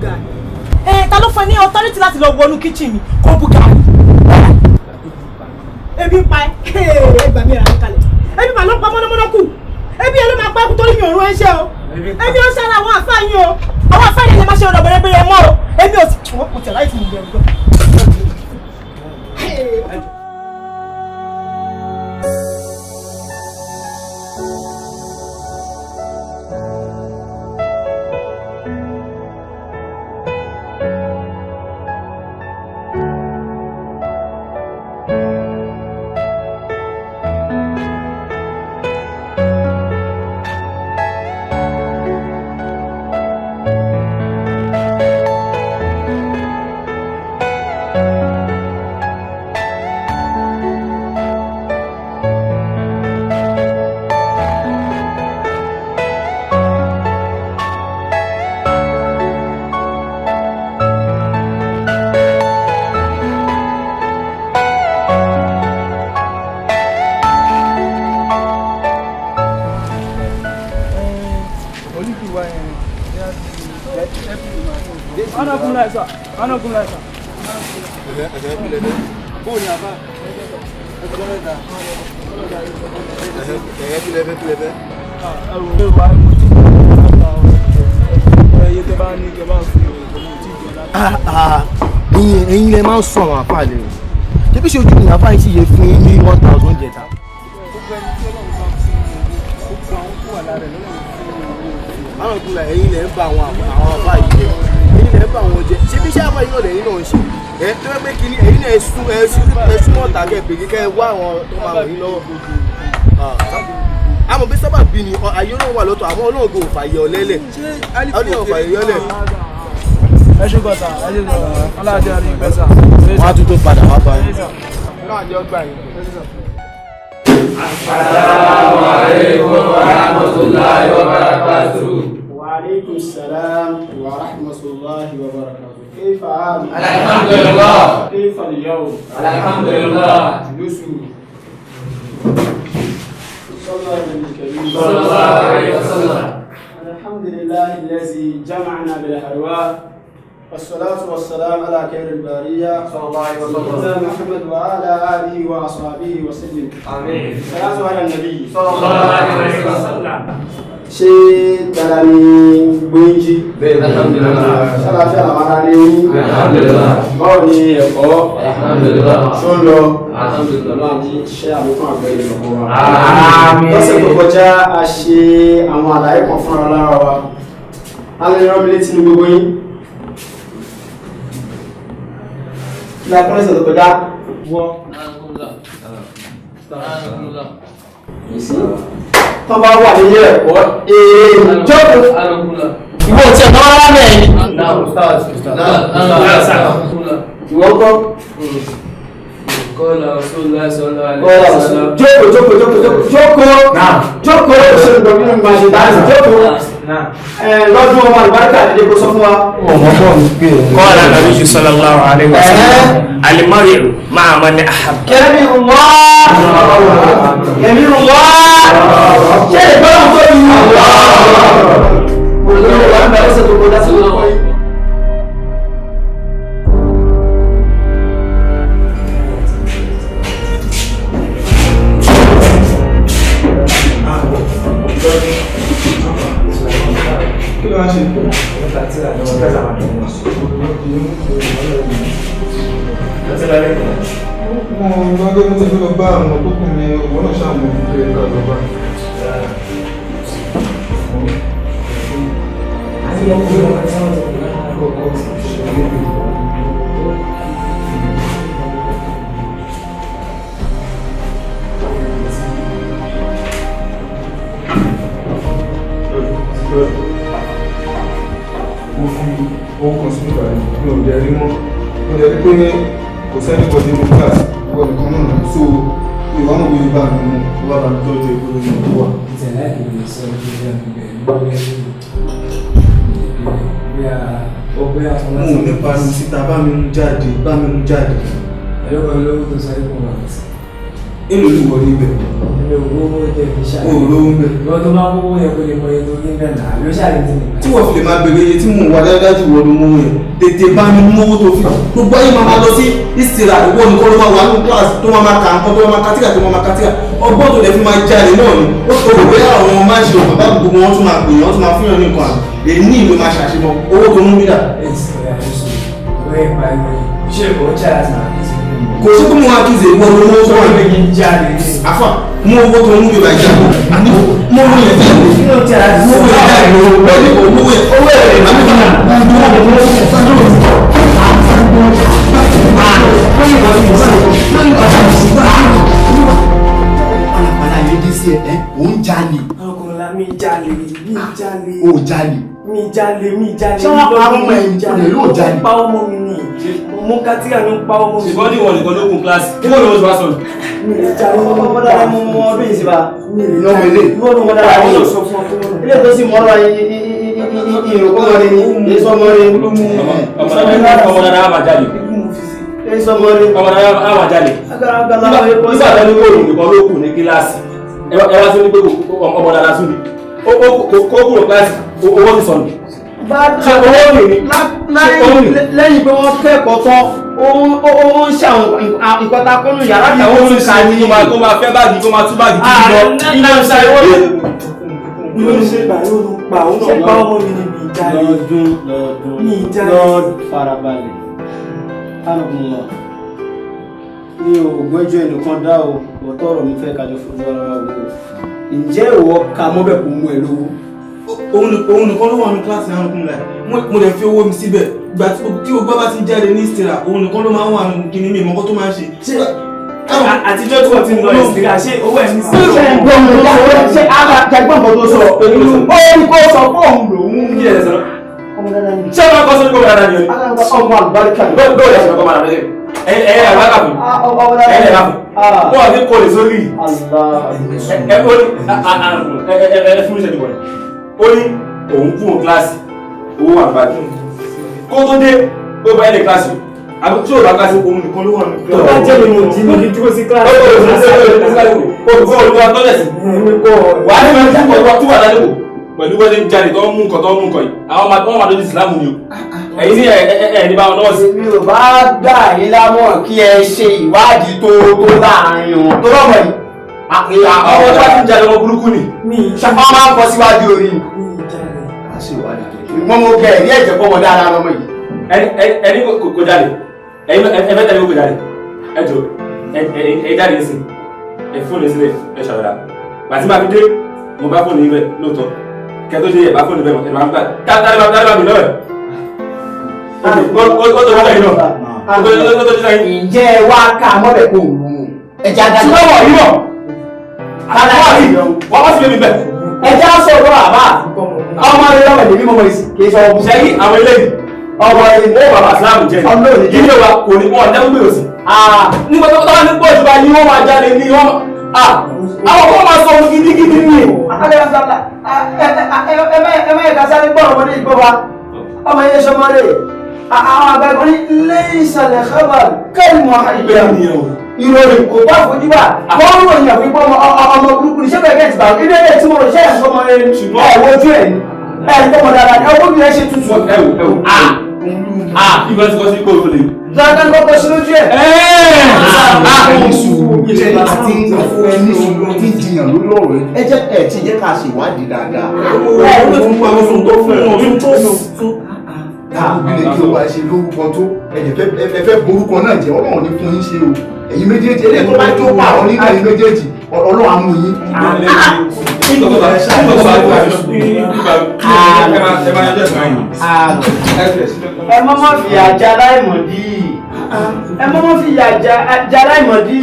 gàrí. Ẹ ta ló fún ẹ ní authority láti lọ wọnú kitchen mi kó bu gàrí? Ebi ń pa ẹ, ẹ gbà mí ra mi kalẹ̀. Ebi màá ló pa mọ́nàmọ́ná kù. Ebi yẹn ló máa pa kú torí mi ò rán ẹṣẹ́ o. Ebi ó ṣára àwọn àfáà yín o. Àwọn àfáà yín lè má ṣe ọ̀rọ̀ bẹ̀rẹ̀bẹ̀rẹ̀ mọ́ o. Ebi ò sì wọ́n kò tẹ̀ láì fún mi bẹ̀rù gan. Ẹ̀yin lẹ máa ń sọ àwọn àfáà lẹ o, ṣebí ṣe ojú ni àfáà yìí sì yẹ fún yín ní 1000 jẹta. Àwọn ìkúnlẹ̀ ẹ̀yin lẹ ń bá àwọn àfáà yìí jẹ, ẹ̀yin lẹ ń bá àwọn jẹ, ṣebí ṣé àfáà yìí náà lẹ́yìn náà ń ṣe ẹ tó yẹ pé kínní ẹ̀yin náà ẹ sún ọ̀tà kẹ bèrè kẹ wá àwọn tó máa wọ̀ yín lọ́wọ́. Àmọ́ bí sábà bí ni ayé olóhùn wà lọ́tọ̀, àmọ́ olóhùn kò fàyè ọ̀lẹ́lẹ̀, olóhùn fàyè ọ̀lẹ́. Ẹ ṣe gọ́sà, ẹ ṣe gọ́sà, aláàjẹ àrí ìgbẹ́sà. Wọ́n á tún tó padà wá bá yín. Assalamu alaikum wa rahmatullahi wa barakatuh. Wa alaikum salam wa rahmatullahi wa barakatuh. Kayfa hal? Alhamdulillah. Kayfa al-yawm? Alhamdulillah. Julusu. Sallallahu alaihi wasallam. Alhamdulillah alladhi jama'ana bil harwa. والصلاة والسلام على خير البرية صلى الله عليه وسلم سيدنا محمد وعلى آله وأصحابه وسلم. آمين. الصلاة على النبي صلى الله عليه وسلم. Ṣé dada ni gbóyìnjí? Bẹ́ẹ̀ni, alhamdulillah. Ṣàlàfíà làwọn ará lé yín. Alhamdulillah. Báwo ni ẹ̀kọ́? Alhamdulillah. Ṣó ń lọ? Alhamdulillah. Ọlọ́run ti ṣe àlékún àgbẹ̀ ìlọ̀kọ̀ wa. Àmín. Lọ́sẹ̀ tó kọjá, a ṣe àwọn àlàyé kan fúnra lára wa. A lè rán mi létí ní gbogbo yín. La kọ́lẹ́sẹ̀ tó kọjá. Wọ́n. Tó bá wà nílé ẹ̀kọ́, jókòó. Ìwọ tí ẹ̀kọ́ rárá mẹ́rin. Ìwọ kọ́. Jókòó jókòó jókòó jókòó. Jókòó ṣe ìgbọ̀n nínú ìgbà ṣe dáhùn jókòó. Lọ́dún ọmọ àlùbáríkà àdìdé kó sọ fún wa. Qala nabiyyu sallallahu alayhi wa sallam al-mar'u ma'a man ahabba. Kẹ́mi wá. Kẹ́mi wá. Ṣé ìgbọ́n tó yí? Olówó wa ń bẹ ọ̀sẹ̀ tó kọjá sí lọ́kọ́ yìí. Kí ló wá ṣe? Mo gbọ́dọ̀ mo ti fi lọ bá àwọn tó kù mi, òun náà ṣàmù pé ká lọ bá. Mo fi owó kan sí ìgbà yìí, mi ò dẹ̀ rí mọ́. Mo dẹ̀ rí pé kò sẹ́ni bọ́dé ní class, ìwọ nìkan náà so ìwọ náà wíwí bá mi mú, ìwọ bá mi tọ́jú ẹgbẹ́ lórí ìlú wa. Mo ò ní pariwo síta, bá mi mú jáde, bá mi mú jáde. Èló ni wọ́n rí bẹ́ẹ̀? Èmi ò rówó tẹ̀ fi ṣàlẹ̀. O ò rówó ń bẹ̀. Ìwọ tó máa ń mówó yẹn kó lè mọ iye tó rí bẹ́ẹ̀ náà ló ṣàlẹ̀ tí mi. Tí wọ́n fi lè máa bèrè iye tí mò ń wá dájú wọ́n ló mú yẹn. Tètè bá mi mú owó tó fi. Gbogbo ayé máa lọ sí ìsìlá ìwọ nìkan ló máa wà ní class tó máa máa kà nǹkan tó máa máa katíkà tó máa máa katíkà. Ọgbọ́n tó lè fi máa jalè náà ni. Ó tó rò bóyá àwọn máa ń ṣe òkú bá gbogbo wọn tún máa pè wọ́n tún máa fúnyàn ní nǹkan àná. Èyí ló máa ṣàṣemọ owó tó mú bídà. Kò sí pé mo wá kí ìzè ìwọ ló mú owó wà ní. Àfà mú owó tó mú bíbá ìjà àní mú owó yẹn jáde. Mú owó yẹn jáde lórí owó yẹn owó yẹn àmì Pàlàpàlà yẹn dé sí ẹ, ò ń jalè. Ọkùnrin mi jalè, mi jalè. Ó jalè. Mi jalè, mi jalè. Ṣé wọ́n pa ọmọ ẹ̀ ní kò lè yóò jalè? Pa ọmọ mi ni. Mo kátìrà ló ń pa ọmọ mi. Ṣùgbọ́n ní ìwọ nìkan ló kún kíláàsì. Kí ló ló ń wá sọ̀rọ̀? Mi lè jalè. Ọmọ dára mú mú ọdún yìí sí ba. Mi lè Lọ́mọ ilé. Ìwọ ló mọ dára mú. Sọ fún ọ pé wọ́n. Ilé tó sì mọ́rọ̀ ìròkọ́ rẹ ni, èso ọmọ rẹ. Ọmọ dára á máa jalè. Èso ọmọ rẹ. Ọmọ dára á máa jalè. Nígbà tó ní kóòrùn nìkan ló kù ní kíláàsì. Ẹ wá sí ní pé ọmọ dára sún ni. Ó kúrò kíláàsì, owó ti sọnù. Ṣé owó mi ni? Lẹ́yìn pé wọ́n kẹ́kọ̀ọ́ tán, ó ń ṣe àwọn ìkọta kọ́nù yàrá Ìwọ kàwé tún ṣe ní kó máa fẹ́ báàgì kó máa tú báàgì kiri lọ. Iná ń ṣe ìwọ ló ń ṣe gbà yóò ló pa òun náà pa ọmọ mi ni mi jalè. Lọ́dún lọ́dún Mi jalè. lọ́dún farabalẹ̀. Alùpùpù mi ò gbẹ́jọ́ ẹnìkan dá o, ọ̀tọ̀ ọ̀rọ̀ mi fẹ́ kájọ fojú ara wa wò. Ǹjẹ́ ìwọ ka mọ́bẹ̀ kò mú ẹ lówó? Òun nìkan ló wà ní kíláàsì náà kún láì. Mo lè fi owó mi síbẹ̀. Ìgbà tí o gbọ́ bá ti ń jáde ní ìsìtìrà, òun nìkan ló máa ń wà ní kíní mi ìmọ̀kọ́ tó máa ń ṣe. Àtijọ́ tí wọ́n ti ń lọ ìsìlá ṣé owó ẹ̀ ní sí. Ṣé ń gbọ́ mi lọ́wọ́? Ṣé àgbẹ̀gbọ́n kan tó sọ? Ó ní kó sọ fún òun lòun. Kí ẹ sọ? Ṣé ọmọ akọ sọ ní kó dára ni o? Ọmọ àlùbáríkà ni. Bẹ́ẹ̀ bẹ́ẹ̀ ṣe ọkọ máa rẹ̀ ẹ ẹ àbákà fún. Ẹ ẹ láfún. Wọ́n àti kò lè sórí. Ẹ ó ní ẹ fún ìṣẹ́jú wọ̀nyí. Ó ní òun kúrò kíláàsì owó àgbàdo. Kó tó dé ó bá ẹ̀ lè kíláàsì. Àbí tí ò bá kíláàsì òun nìkan ló wà ní Tó bá jẹ́ mi mo jí mi dúró sí kíláàsì. Olùkọ́ olùkọ́ tọ́lẹ̀ sí. Wà á ní wọ́n tí wà lálẹ́ wò pẹ̀lú wọ́n ṣe ń jalè tó ń mú nǹkan tó ń mú nǹkan yìí. Àwọn máa wọ́n máa dojú ìsìlámù ni o. Ẹ̀yin ní ẹ̀ ní báwọn nọ́ọ̀sì. Mi ò bá gbà yín lámọ̀ràn kí ẹ ṣe ìwádìí tó tó láàrin wọn. Tó rọ̀mọ̀ yìí. Àwọn tó bá ti ń jalè ọmọ burúkú ni. Wọ́n máa ń kọ síwájú orí. Ìgbọ́n mo kẹ̀ ní ẹ̀jẹ̀ pọ̀ mọ́ dáadáa lọ́mọ yìí. Ẹni kò jalè. Ẹ̀yin ẹ fẹ́ tẹ̀lé kò jalè. Ẹ jọ ẹ jáde sí. Ẹ fóònù sílẹ̀ ẹ ṣàwádà. Màtí máa fi dé, mo bá fóònù yín bẹ̀ lóòótọ́. Kẹ́ tó ṣe ẹ̀ bá fóònù bẹ̀ mọ̀ ẹ̀ máa ń gbà. Tálíbà mi lọ́wọ́ ẹ̀. Ó tó ṣe náà. Ó tó ṣe náà. Ǹjẹ́ ẹ wá ká mọ́bẹ̀ kó òun mú? Ẹja dájú. Tí wọ́n wọ̀ yí wọ̀. Wọ́n wá sí mi bẹ̀. Ẹja sọ̀rọ̀ àbá. Ọmọ rẹ lọ́mọ ìdèmí mọ́mọ́ ìsìn kì í sọ ọmọ. Ṣẹ́yìn àwọn eléyìí. Ọmọ rẹ ó bàbá ìsìlámù jẹ́ Ọlọ́run ni. Ilé wa kò ní wọn lẹ́nu gbèrò sí. Nígbà tó bá ní pọ̀ jù bá yí wọ́n máa jáde ní wọ́n máa. Àwọn kan máa sọ ohun gidigidi ní. Ẹ má ẹ̀ka sáré gbọ́ ọmọdé ìgbọ́ wa. Ọmọ yẹn sọmọ rẹ̀. Àwọn àgbàgbọ́ ní lẹ́yìn khabar kẹ́lìmọ̀ àìyá. Ìròyìn kò bá fojú bá. Wọ́n ń ròyìn àfikún ọmọ burúkú ní ṣé bẹ́ẹ̀ gẹ̀ẹ́tì bá ilé ilé tí mo rò ṣe ẹ̀sọ́ ọmọ rẹ̀ ẹ̀ wojú ẹ̀ ní. Ẹ̀ ń tọ́mọ dáadáa ní ọgbọ́n mi ẹ̀ ṣe tutù. Ẹ wò ẹ wò. Ìgbà tí kò sí kò lè. Dandan kọ́kọ́ sí lójú ẹ̀. Ẹni sùúrù jẹ́ àti ẹni sùúrù tí ń jiyàn lórí ọ̀rọ̀ ẹ. Ẹ jẹ́ ẹ ti jẹ́ ká ṣe ìwádìí dáadáa. Ẹ ló tún pa àwọn tó fún wọn tó fún. Táàbí lè kí o wá ṣe lórúkọ tó ẹ fẹ́ borúkọ náà jẹ́ Ọlọ́run ní fún yín ṣe o. Ẹ̀yin méjèèjì eléyìí tó bá jó pààrọ̀ nínú ẹ̀yin méjèèjì Ọlọ́run á mú yín. Ẹ mọ́mọ́ fi àjà aláìmọ̀dí. Ẹ mọ́mọ́ fi àjà aláìmọ̀dí.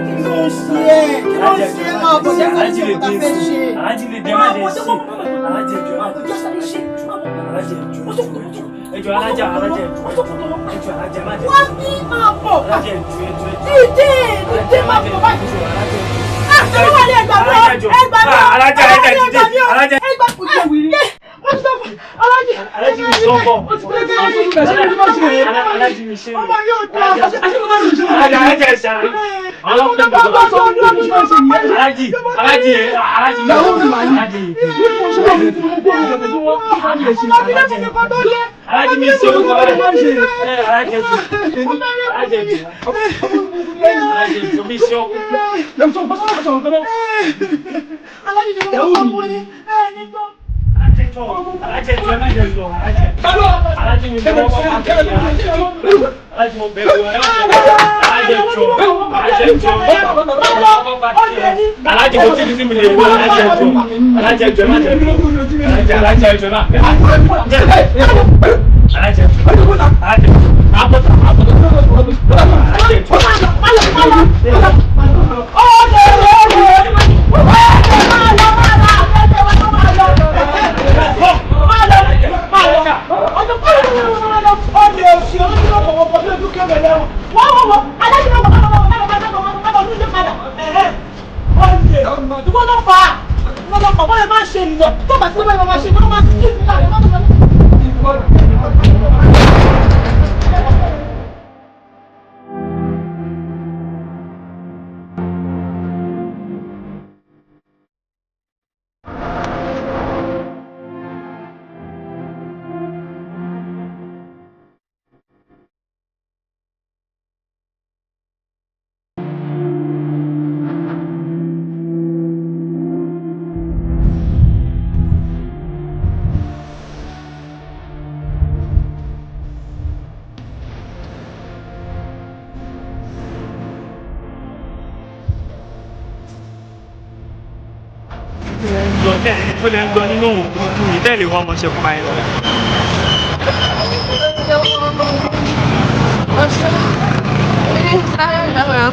Kí ló ń ṣe ẹ́? Kí ló ń ṣe é máa bọ̀ jẹ́ ká ṣe nǹkan tá a fẹ́ ṣe? Aláàjì lè dé má jẹ́ ṣe. Aláàjì ẹjọ́ ẹjọ́ alájà alájà ẹjọ́ ẹjọ́ alájà má jẹ́. Wọ́n ní máa bọ̀. Alájà ẹjọ́ ẹjọ́ ẹjọ́. Dìde dìde máa bọ̀ báyìí. Àtẹ̀wé wà ní ẹgbàá mi ọ́ ẹgbàá mi ọ́ Alájà ẹjọ́ ẹgbàá mi ọ́ alájà. ẹgbàá mi ọ́. Alájí mi sọ bọ̀. Alájí mi ṣe. Ọmọ yóò dá. Alájí ẹ̀ ṣe. Alájí alájí alájí. Alájí mi ṣe orúkọ rẹ̀. Alájí ẹ̀ ṣe. Alájí ẹ̀ ṣe. Alájí ẹ̀ ṣe mi ṣe ọkọ. Ó lè ń gbọ́ nínú òun yìí tẹ́lẹ̀ wọ́n mọ̀ ṣe pa ẹ̀ lọ.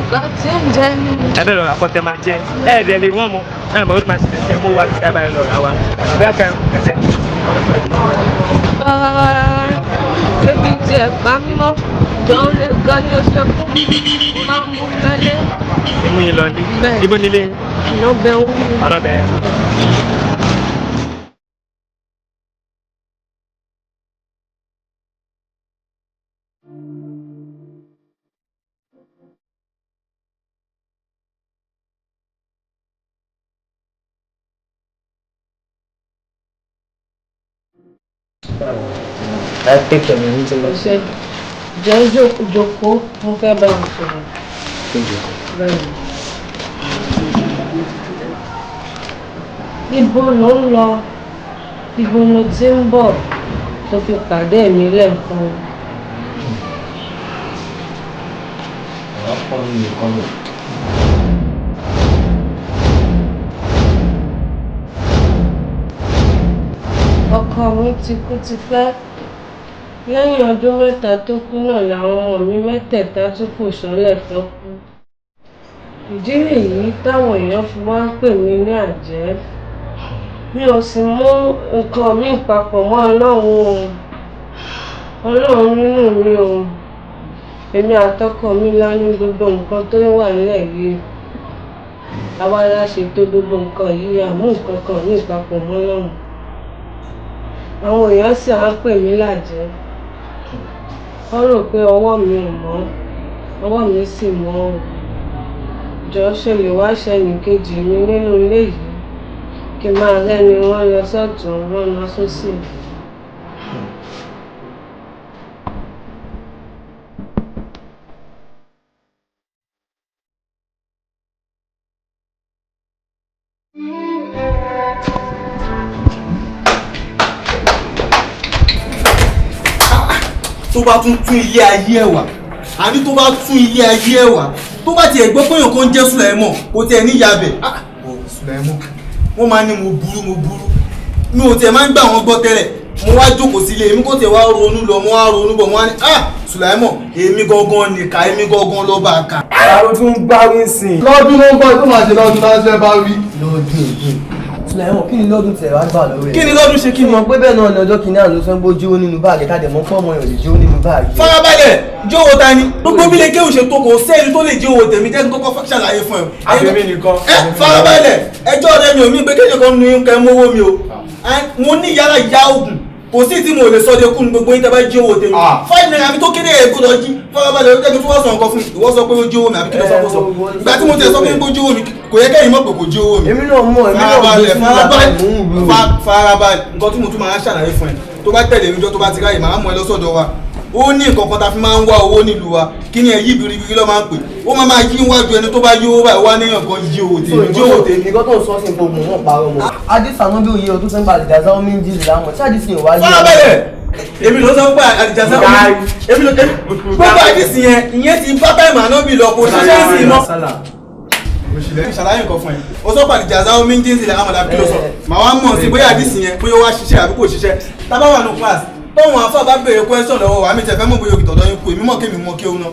Ẹ bẹ́ẹ̀ lọ rà kọ́tẹ́ máa jẹ ẹ ẹ̀dẹ̀ lè wọ́n mọ ẹ mọ̀ ó ti máa ṣe ẹ mú wa ẹ bá ẹ lọ rà wa bẹ́ẹ̀ kẹ́ ẹsẹ̀. Ebi tí ẹ pa mímọ́, jọ̀ọ́ lè ga ní oṣù fún mi, máa mú lọlé. Imú yín lọ ní. Ibo nílé? Ọ̀nà bẹ̀ wú. Ọ̀nà bẹ̀. Ẹ tẹ́kẹ̀ mi ní ti lọ. Ṣé jẹ́ jókòó, mo fẹ́ bá wọn sọ̀rọ̀. Bẹ́ẹ̀ni. Ibo ló ń lọ? Ibo ló ti ń bọ̀ tó fi pàdé mi lẹ́ẹ̀kan? Ọ̀rọ̀ pọ̀ nínú nǹkan mi. Ọkọ mi ti kú tipẹ́. Lẹ́yìn ọdún mẹ́ta tó kú náà làwọn ọmọ mi mẹ́tẹ̀ẹ̀ta tún kù sọ́lẹ̀ fẹ́ kú. Ìdí nìyí táwọn èèyàn fi wá ń pè mí ní àjẹ́. Mi ò sì mú nǹkan míì papọ̀ mọ́ Ọlọ́run o. Ọlọ́run nínú mi o. Èmi àtọkọ mi la ní gbogbo nǹkan tó wà nílẹ̀ yìí. Àwa la ṣètò gbogbo nǹkan yìí, àmú nǹkan kan míì papọ̀ mọ́ Ọlọ́run. Àwọn èèyàn sì á ń pè mí lájẹ́. Wọ́n rò pé ọwọ́ mi ò mọ́, ọwọ́ mi sì mọ́ o. Jọ̀ọ́ ṣe lè wá ṣẹnìkejì mi nínú ilé yìí kí n máa rẹ́ni wọ́n lọ sọ́tùn wọ́n lọ sósì. Tó bá tún tún ilé ayé ẹ̀ wá, àní tó bá tún ilé ayé ẹ̀ wá, tó bá tiẹ̀ gbọ́ pé èèyàn kan ń jẹ́ Sùlẹ̀mọ̀ kò tiẹ̀ ní ìyàbẹ̀. Sùlẹ̀mọ̀ wọ́n máa ní mo burú mo burú, mi ò tiẹ̀ máa ń gbà wọ́n gbọ́ tẹ́lẹ̀. Mo wá jókòó sílé èmi kò tiẹ̀ wá ronú lọ, mo wá ronú bọ̀, mo wá ní ah Sùlẹ̀mọ̀ èmi gangan nìka, èmi gangan ló bá kà. Àwọn tún ń bá wí sìn. Lọ́dún ló ń bọ̀ tó máa ṣe lọ́dún tá a ṣe bá wí. Lọ́dún èdè. Sùlẹ̀mọ̀ kí ni lọ́dún tẹ̀ wá gbà lọ́wọ́ ẹ̀? Kí ni lọ́dún ṣe kí ni? Mo pé bẹ́ẹ̀ náà ni ọjọ́ kìíní àná ló sọ pé ó jíwó nínú báàgì káàdì mọ́ fọ́ọ̀mù ẹ̀ ò lè jíwó nínú báàgì. Farabalẹ̀ jíwó ta ni? Gbogbo bí lè kéwù ṣe tó kò sẹ́ni tó lè jíwó tèmi jẹ́ kọ́kọ́ ṣàlàyé fún ẹ. Àbí mi nìkan. Ẹ farabalẹ̀ ẹjọ́ rẹ mi ò mí pé kéde kan nu kẹ́ mówó mi o. Mo ní yàrá ìyá oògùn, kò sí tí mo lè sọ de kú ní gbogbo yín tẹ́ bá jí owó tèmi. 5 naira mi tó kéré ẹ̀ gbọ́dọ̀ jí. Farabalẹ̀, ó jẹ́ kí n tún wá sọ nǹkan fún mi. Ìwọ sọ pé ó jí owó mi, àbí kí ló sọ kó sọ? Ìgbà tí mo tẹ̀ sọ pé ó jí owó mi, kò yẹ kẹ́yìn mọ̀ pé kò jí owó mi. Èmi náà mọ̀, èmi náà Farabalẹ̀, gbé sí farabalẹ̀, ìgbà mò ń rò. Farabalẹ̀. Nǹkan tí mo tún máa ń ṣàlàyé fún ẹ, tó bá tẹ̀lé mi jọ, tó bá ti ráyè, màá mú ẹ lọ́sọ̀dọ̀ wa. Ó ní nǹkan kan tá a fi máa ń wá owó nílùú wa. Kí ni ẹ yí biribiri lọ́ máa ń pè? Ó máa máa yí wájú ẹni tó bá yí owó báyìí wá níyàn kan yí owó tèmi, jí owó tèmi. Nǹkan tó ń sọ sí gbogbo wọn parọ́ mọ́. Adisa náà bí òye ọdún tó ń gba àdìjàsá omi ń jí ìlànà tí àdìsí ò wá yé. Farabalẹ̀, èmi ló sọ pé àdìjàsá omi, èmi ló gbogbo àdìsí yẹn, ìyẹn ti bá báyìí màá náà bí lọ, kò ṣiṣẹ́ sí i mọ́. Ṣàlàyé nǹkan fún ẹ, ó sọ pé àdìjàsá omi ń jí ìsìlẹ̀ àmàlà, kí ló sọ? Màá wá mọ̀ sí bóyá àdìsí yẹn, bóyá ó wá ṣiṣẹ́ àbí kò ṣiṣẹ́. Tábà wà ní class, tóun àfà bá béèrè question lọ́wọ́ wa, mi tẹ̀ fẹ́ mọ̀ bóyá òkìtọ̀ lọ́yún kú, èmi mọ̀ kémi mọ̀ kéwù náà,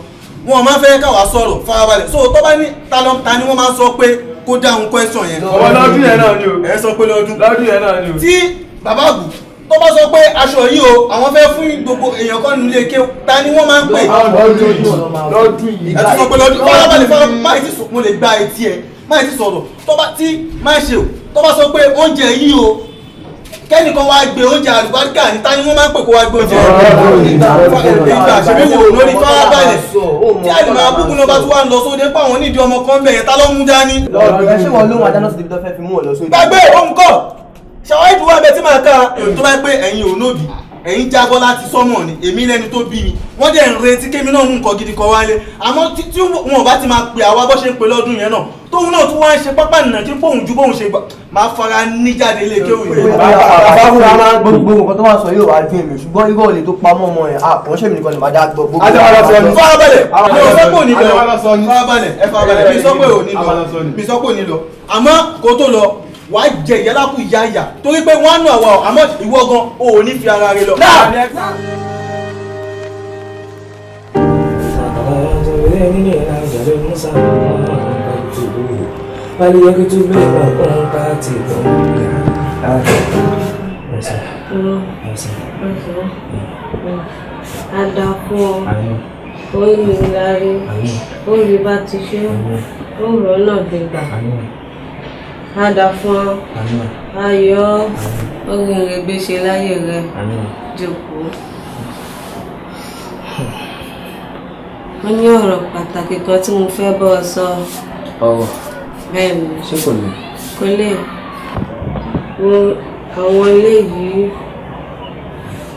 wọn máa ń fẹ́ káwa sọ̀rọ̀. Farabalẹ̀. So tó bá ní ta ló ta ni wọ́n máa ń sọ pé kó dáhùn question yẹn? Ọwọ́ lọ́dún yẹn náà ni o. Ẹ sọ pé lọ́dún. Lọ́dún yẹn náà ni o. Tí bàbá àgù tó bá sọ pé aṣọ yìí o, àwọn fẹ́ fún gbogbo èèyàn kan nílé ké, ta ni wọ́n máa ń pè? Lọ́dún yìí, lọ́dún yìí. Ẹ tún sọ pé lọ́dún. Farabalẹ̀, farabalẹ̀, máì tí mo lè gba etí ẹ, máì tí sọ̀rọ̀. Tó bá tí máì ṣe o, tó bá sọ pé oúnjẹ yìí o, kẹ́nìkan wá gbé oúnjẹ àlùbáríkà ní, ta ni wọ́n máa ń pè kó wá gbé oúnjẹ ìgbà ṣèbí wò lórí? Farabalẹ̀. Tí àlùmọ̀ abúkú náà bá tún wà ń lọ sóde pé àwọn onídìí ọmọ kan bẹ̀yẹn, ta ló mú dání? Lọ́dún ẹ, ṣé wọn lóhun adáná sí ibi tó fẹ́ fi mú ọ lọ sóde? Gbàgbé ohun kọ ṣàwáìdù wà bẹ tí màá ká tó bá pé ẹ̀yin ò nóbì, ẹ̀yin jábọ́ láti sọ́mọ̀ ni. Èmi lẹ́ni tó bí mi, wọ́n dẹ̀ ń retí kémi náà mú nǹkan gidi kan wálé. Àmọ́ tí wọn ò bá ti máa pè àwa bó ṣe ń pè lọ́dún yẹn náà, tóun náà tún wá ń ṣe pápá nìyẹn tí bóun ju bóun ṣe gbà máa fara níjáde ilé kéwì yìí. Bàbá fúnra máa ń gbogbo nǹkan tó wà sọ yóò wá dùn mí, ṣùgbọ́n irọ́ olè tó pamọ́ ọmọ yẹn, àpò ṣèmi nìkan ni màá dá gbọ́. Farabalẹ̀, mi ò sọ pé òní lọ. Farabalẹ̀, ẹ farabalẹ̀. Mi sọ pé òní lọ, mi sọ pé òní lọ. Àmọ́ kó tó lọ, wàá jẹ ìyálákù ìyá ìyà, torí pé wọ́n á nù àwa ọ̀, àmọ́ ìwọ gan o ò ní fi ara rẹ lọ. فليكتب لكم كاتب. Àdàpọ̀ orí orí bá ti ṣe ó rọ́nà gbégbà. Àdàfún ayọ̀ oríire gbéṣe láyé rẹ. Jókòó. Mo ní ọ̀rọ̀ pàtàkì kan tí mo fẹ́ bọ́ ọ sọ. Ọ̀rọ̀? Bẹ́ẹ̀ ni. Ṣé kò lè? Kò lè wo àwọn ilé yìí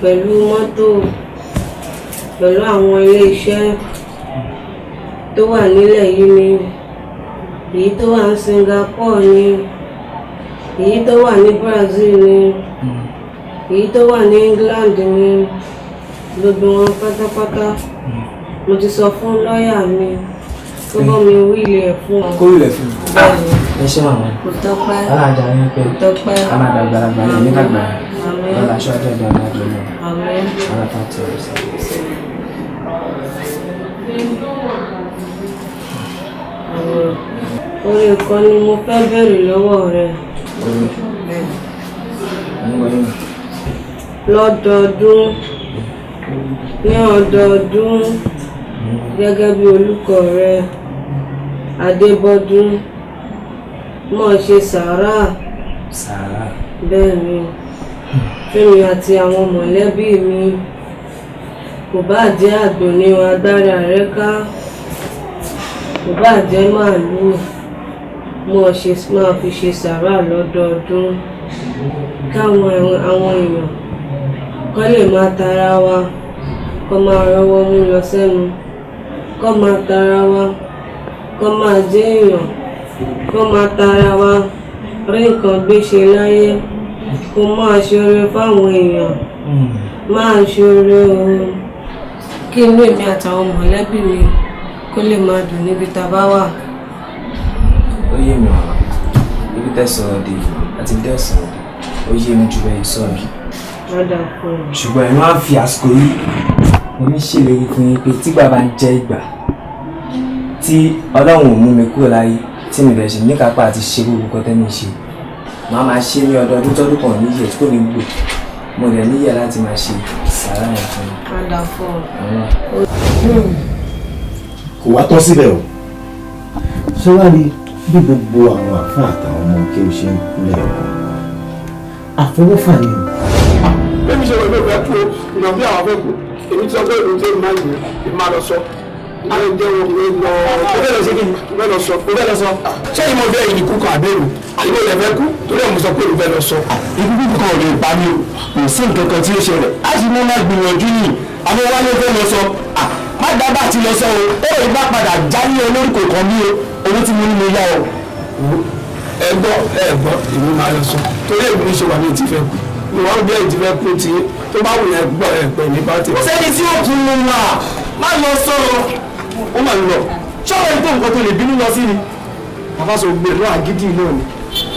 pẹ̀lú mọ́tò, pẹ̀lú àwọn ilé iṣẹ́ tó wà nílẹ̀ yìí ni, èyí tó wà ní Singapore ni, èyí tó wà ní Brazil ni, èyí tó wà ní England ni, gbogbo wọn pátápátá, mo ti sọ fún lọ́ọ̀yà mi tó bọ́ mi will ẹ̀ fún ọ. Kó will ẹ̀ fún mi? Bẹ́ẹ̀ni. Ẹ ṣé màmá. Kò tọ́pẹ́. Alájà yín pé. Kò tọ́pẹ́. A máa dàgbà dàgbà ní dàgbà. Àmín. Lọ́la aṣọ àjọ ìdá àjọ náà. Àmín. Aláta tí o sọ. Orí kan ni mo fẹ́ bẹ̀rẹ̀ lọ́wọ́ rẹ. Orí. Mo ń gbọ́ yín. Lọ́dọọdún ní ọdọọdún, gẹ́gẹ́ bí olùkọ́ rẹ Adébọ́dún mọ̀ ṣe sàárà. Sàárà. Bẹ́ẹ̀ ni, fẹ́mi àti àwọn mọ̀lẹ́bí mi. Kò bá jẹ́ àgbò ní agbára rẹ ká, kò bá jẹ́ màálùú, mọ̀ ṣe máa fi ṣe sàárà lọ́dọọdún, káwọn àwọn èèyàn kọ́ lè máa tara wa kọ́ máa rọ́wọ́ mú lọ sẹ́nu, kọ́ máa tara wa kọ́ máa jẹ́ èèyàn, kọ́ máa tara wa rí nǹkan gbé ṣe láyé. Kó máa ṣoore fáwọn èèyàn, máa ṣoore o, kí inú èmi àtàwọn mọ̀lẹ́bí mi kó lè máa dùn níbi tá a bá wà. Ó yé mi màmá. Ibi tẹ́ sọ̀rọ̀ dé àti ibi tẹ́ sọ̀rọ̀ dé, ó yé mi jù bẹ́ẹ̀ sọ̀rọ̀. Lọ́dà fún un. Ṣùgbọ́n ẹ máa ń fi àsìkò yìí, mo ní ṣèlérí fún yín pé tígbà bá ń jẹ́ ìgbà tí Ọlọ́run ò mú mi kúrò láyé, tí mi bẹ̀rẹ̀ sí níkápá àti ṣe gbogbo nǹkan tẹ́ni ṣe, màá máa ṣe ní ọdọọdún, tọdún kan níyẹ̀ tí kò ní gbò, mo dẹ̀ níyẹ̀ láti máa ṣe sàárà yẹn fún mi. Lọ́dà fún un. Kò wá tán síbẹ̀ o. Ṣé wàá rí bí gbogbo àwọn àfáà àtàwọn ọmọ kí o ṣe ń kú lẹ́ẹ̀kọ̀ọ̀kan? Àfọwọ́fà ni o. Bẹ́ẹ̀ni ṣe wọ́n mi ò fẹ́ kú o, ìmọ̀ bí àwọn fẹ́ kú. Èmi ti sọ pé èmi tí èmi máa ń yẹ, èmi máa lọ sọ. Àwọn ìjẹ́ wọn mi lọ. Ó fẹ́ lọ sí kí ni? Ó fẹ́ lọ sọ. Ó fẹ́ lọ sọ. Ṣé ìmọ̀ bẹ́ẹ̀ yìí kú kan àbẹ́rù? Àyè ò lè fẹ́ kú torí ẹ̀ mo sọ pé èmi fẹ́ lọ sọ. Ikú kúkú kan ò lè pa mí o, kò sí nǹkan kan tí ó ṣẹlẹ̀. A sì mú má gbìyànjú yìí, àwọn wálé fẹ́ lọ sọ. Má dábàá ti lọ sọ o, ó lè bá padà já ní olórí kò kàn mí o, owó tí mo ní mo yá o. Ẹ gbọ́ ẹ gbọ́ èmi máa lọ sọ torí èmi ṣe wà ní ìtìfẹ́ kú. Ìwọ́n bí ẹ̀ ti fẹ́ kú tí tó bá wù yẹn gbọ́ ẹ̀ pẹ̀ ní bá ti. Kò sẹ́ni tí ó kún un wà, má lọ sọ̀rọ̀, ó mà lọ. Ṣọ́ọ̀ ẹ̀ tó nǹkan tó lè bínú lọ sí ni. Bàbá sọ gbé lọ́wọ́ àgídì náà ni,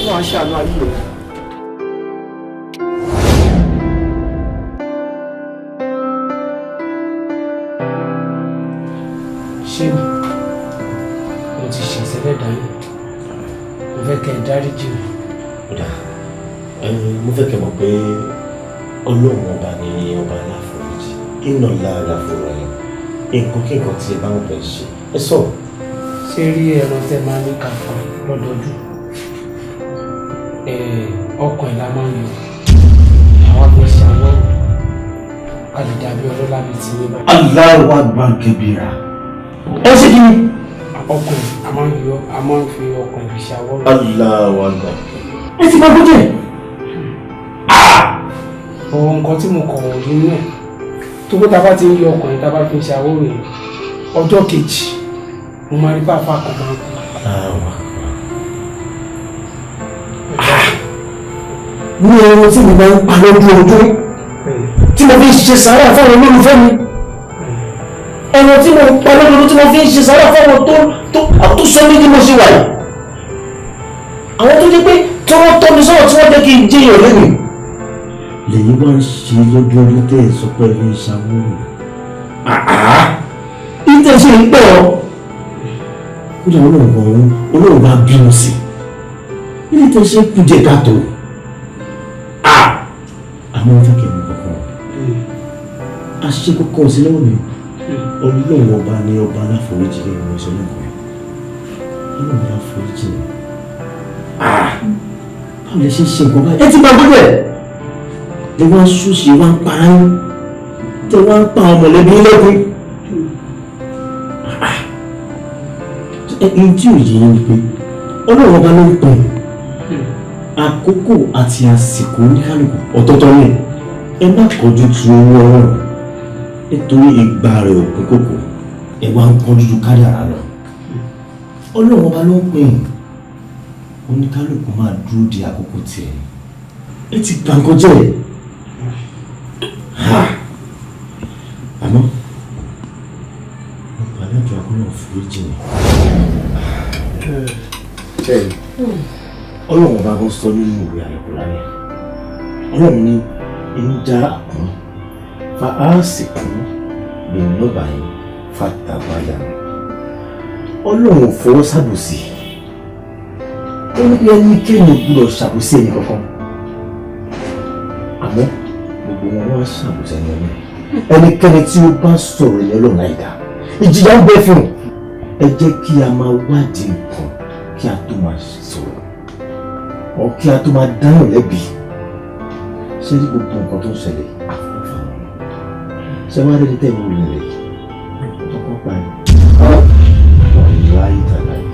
wọ́n á ṣàánú ayé rẹ̀. Ṣé mo ti ṣe ìṣẹ̀lẹ̀ dání? Mo fẹ́ kẹ́ ẹ dáríjì mi. Mo fẹ́ kẹ́ mọ̀ pé Ọlọ́run ọba ni ọba aláforíjì, iná ńlá aláforíjì, nǹkan kí nǹkan tí ẹ bá ń bẹ̀ ṣe ẹ sọ. Ṣé rí ẹran tẹ máa ní ká pa lọ́dọọdún? Ọkàn ẹ̀ la máa ń yọ, àwọn àgbẹ̀ ṣàwọ́ a lè dàbí ọlọ́lá bíi ti yín báyìí. Allahu Akbar kabira. Ẹ ṣe kí ni? Ọkàn ẹ̀ a máa ń yọ, a máa ń fi ọkàn ẹ̀ fi ṣàwọ́. Allahu Akbar. Ẹ ti máa gbọ́dọ̀ ẹ̀. Ọ̀hún nǹkan tí mo kọ̀ wọ̀ nínú ẹ̀ tó kó ta bá ti ń yọ ọkàn yẹn tá bá fi ń ṣàwọ́ rẹ̀ ọjọ́ kejì mo máa rí bá àfa kan máa ń kú. Ní ẹran tí mo máa ń pa lọ́dún ọdún tí mo fi ń ṣe sàárà fáwọn olólùfẹ́ mi, ẹran tí mo pa lọ́dún ọdún tí mo fi ń ṣe sàárà fáwọn tó sọ mí bí mo ṣe wà yìí, àwọn tó jẹ́ pé tí wọ́n tọ́ mi sọ́wọ́ tí wọ́n jẹ́ kí n jẹ́yàn lẹ́nu. Lẹ́yìn wá ń ṣe lọ́dún ọdún tẹ́ ẹ̀ sọ pé ẹ fi ń ṣàwúrò. Ìtẹ̀ ṣe ń pọ̀ ọ́. Ó dà olóhùn kan òun olóhùn bá bínú sí i. Ilé tẹ́ ṣe kú díẹ̀ káàtó. Àmọ́ wọ́n fẹ́ kí ẹ̀mí kankan. Àṣìṣe kankan ò sí lọ́wọ́ mi. Ọlọ́run ọba ni ọba aláforíjì ní ìwọ̀n ìṣẹ́lẹ̀ kan. Ọlọ́run ni àforíjì ni. Báwo lẹ ṣe ń ṣe nǹkan báyìí? Ẹ ti máa gbọ́dọ̀ ẹ̀. Tẹ wá ń ṣúṣe wá ń para yín, tẹ wá ń pa àwọn mọ̀lẹ́bí lẹ́kún. Ẹni tí ò yé yín ni pé Ọlọ́run ọba ló ń pín àkókò àti àsìkò oníkálukú ọ̀tọ̀ọ̀tọ̀ ni. Ẹ má kọjú tu owó Ọlọ́run nítorí ìgbà rẹ̀ ò pín kòkò, ẹ wá ń kọjú ju kádàrá lọ. Ọlọ́run ọba ló ń pín oníkálukú máa dúró di àkókò tiẹ̀. Ẹ ti bà nǹkan jẹ́ ẹ̀. Àmọ́ mo gbàdúrà kó lọ́ọ́ foríjì mi. Ṣẹ́yìn, Ọlọ́run ọba kan sọ nínú ìwé Àlùkùránì. Ọlọ́run ní ń já àkún, fa áàsì kún, lè nọ́bà yín, fa tàbáyà. Ọlọ́run ò fọwọ́ sábòsí. Ó ní bí ẹnikẹ́ni ò gbúdọ̀ ṣàbòsí ẹnì kankan. Àmọ́ gbogbo wọn wá ṣàbòsí ẹni ọlọ́run. Ẹnikẹ́ni tí ó bá sọ̀rọ̀ ẹni ọlọ́run láìda, ìjìyà ń bẹ fún un. Ẹ jẹ́ kí a máa wádìí nǹkan kí a tó máa sọ̀rọ̀ ọ̀ kí a tó máa dáhùn lẹ́bi. Ṣé ní gbogbo nǹkan tó ń ṣẹlẹ̀ àfọwọ́fà wọn? Ṣé wàá rí tẹ̀ ń wọlé rẹ̀? Ọkọ̀ pa ẹ̀. Wàláhì tàláhì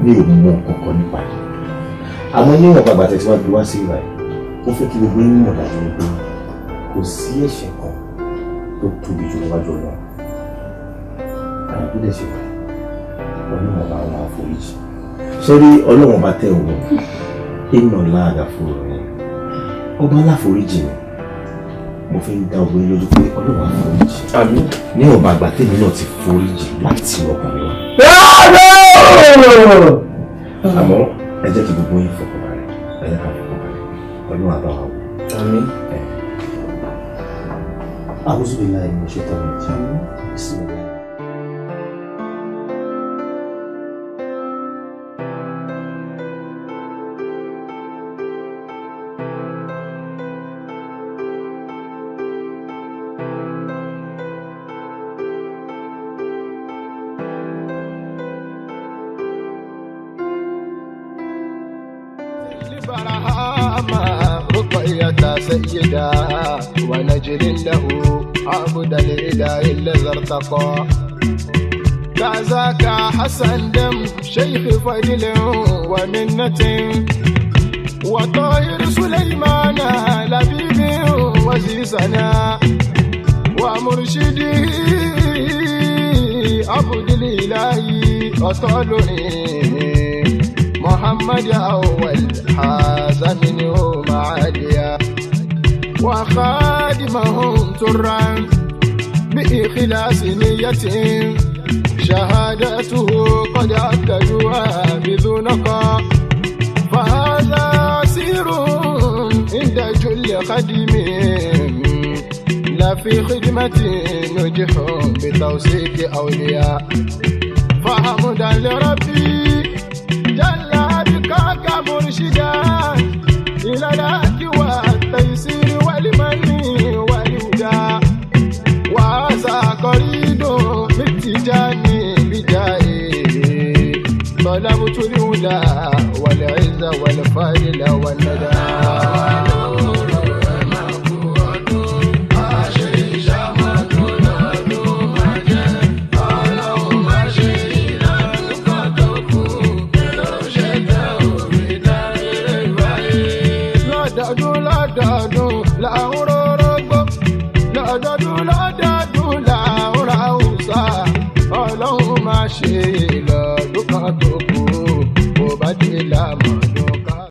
mi ò mọ nǹkan kan nípa ẹ̀. Àmọ́ níwọ̀n bàbá tẹ̀sí wá gbé wá sí ìwà ẹ̀, ó fẹ́ kí gbogbo yín mọ̀ dájú wípé kò sí ẹ̀ṣẹ̀ kan tó tóbi jù níwájú Ọlọ́run. Àwọn tó dẹ̀ ṣe wà, Ọlọ́run ọba wọn àforíjì. Ṣé rí Ọlọ́run ọba tẹ̀ wọ́n? Iná láàgà fún rẹ̀. Ọba aláforíjì ni. Mo fi ń dá ogun yín lójú pé Ọlọ́run àforíjì. Àmín. Ní ọba àgbà tèmi náà ti foríjì láti ọkàn mi wá. Àmọ́ ẹ jẹ́ kí gbogbo yín fọkàn balẹ̀. Ẹ jẹ́ ká fọkàn balẹ̀. Ọlọ́run àbá wa wò. Àmín. A'udhu billahi minash shaitani rajim. Bismillah. سيدا ونجل له عبد الإله الذي ارتقى. كذاك حسن دم شيخ فضل ومنة، وطاهر سليمان لبيب وزيزنا، ومرشده عبد الإله أطالني محمد أول حاز منه معاليا، وخادمهم ترا بإخلاص نية، شهادته قد أكدوها بذو نقا. فهذا سير عند جل خديم، لا في خدمة نجح بتوثيق أولياء. فحمدا لربي جل بك مرشدا إلى الحق والتيسير والمن والهدى. وهذا قريد بالتجاني بجاهه طلبت الهدى والعزة والفضل والندى. Lọ́dọọdún là ń rọ́rọ́gbó, lọ́dọọdún lọ́dọọdún là ń ra òòṣà. Ọlọ́run máa ṣe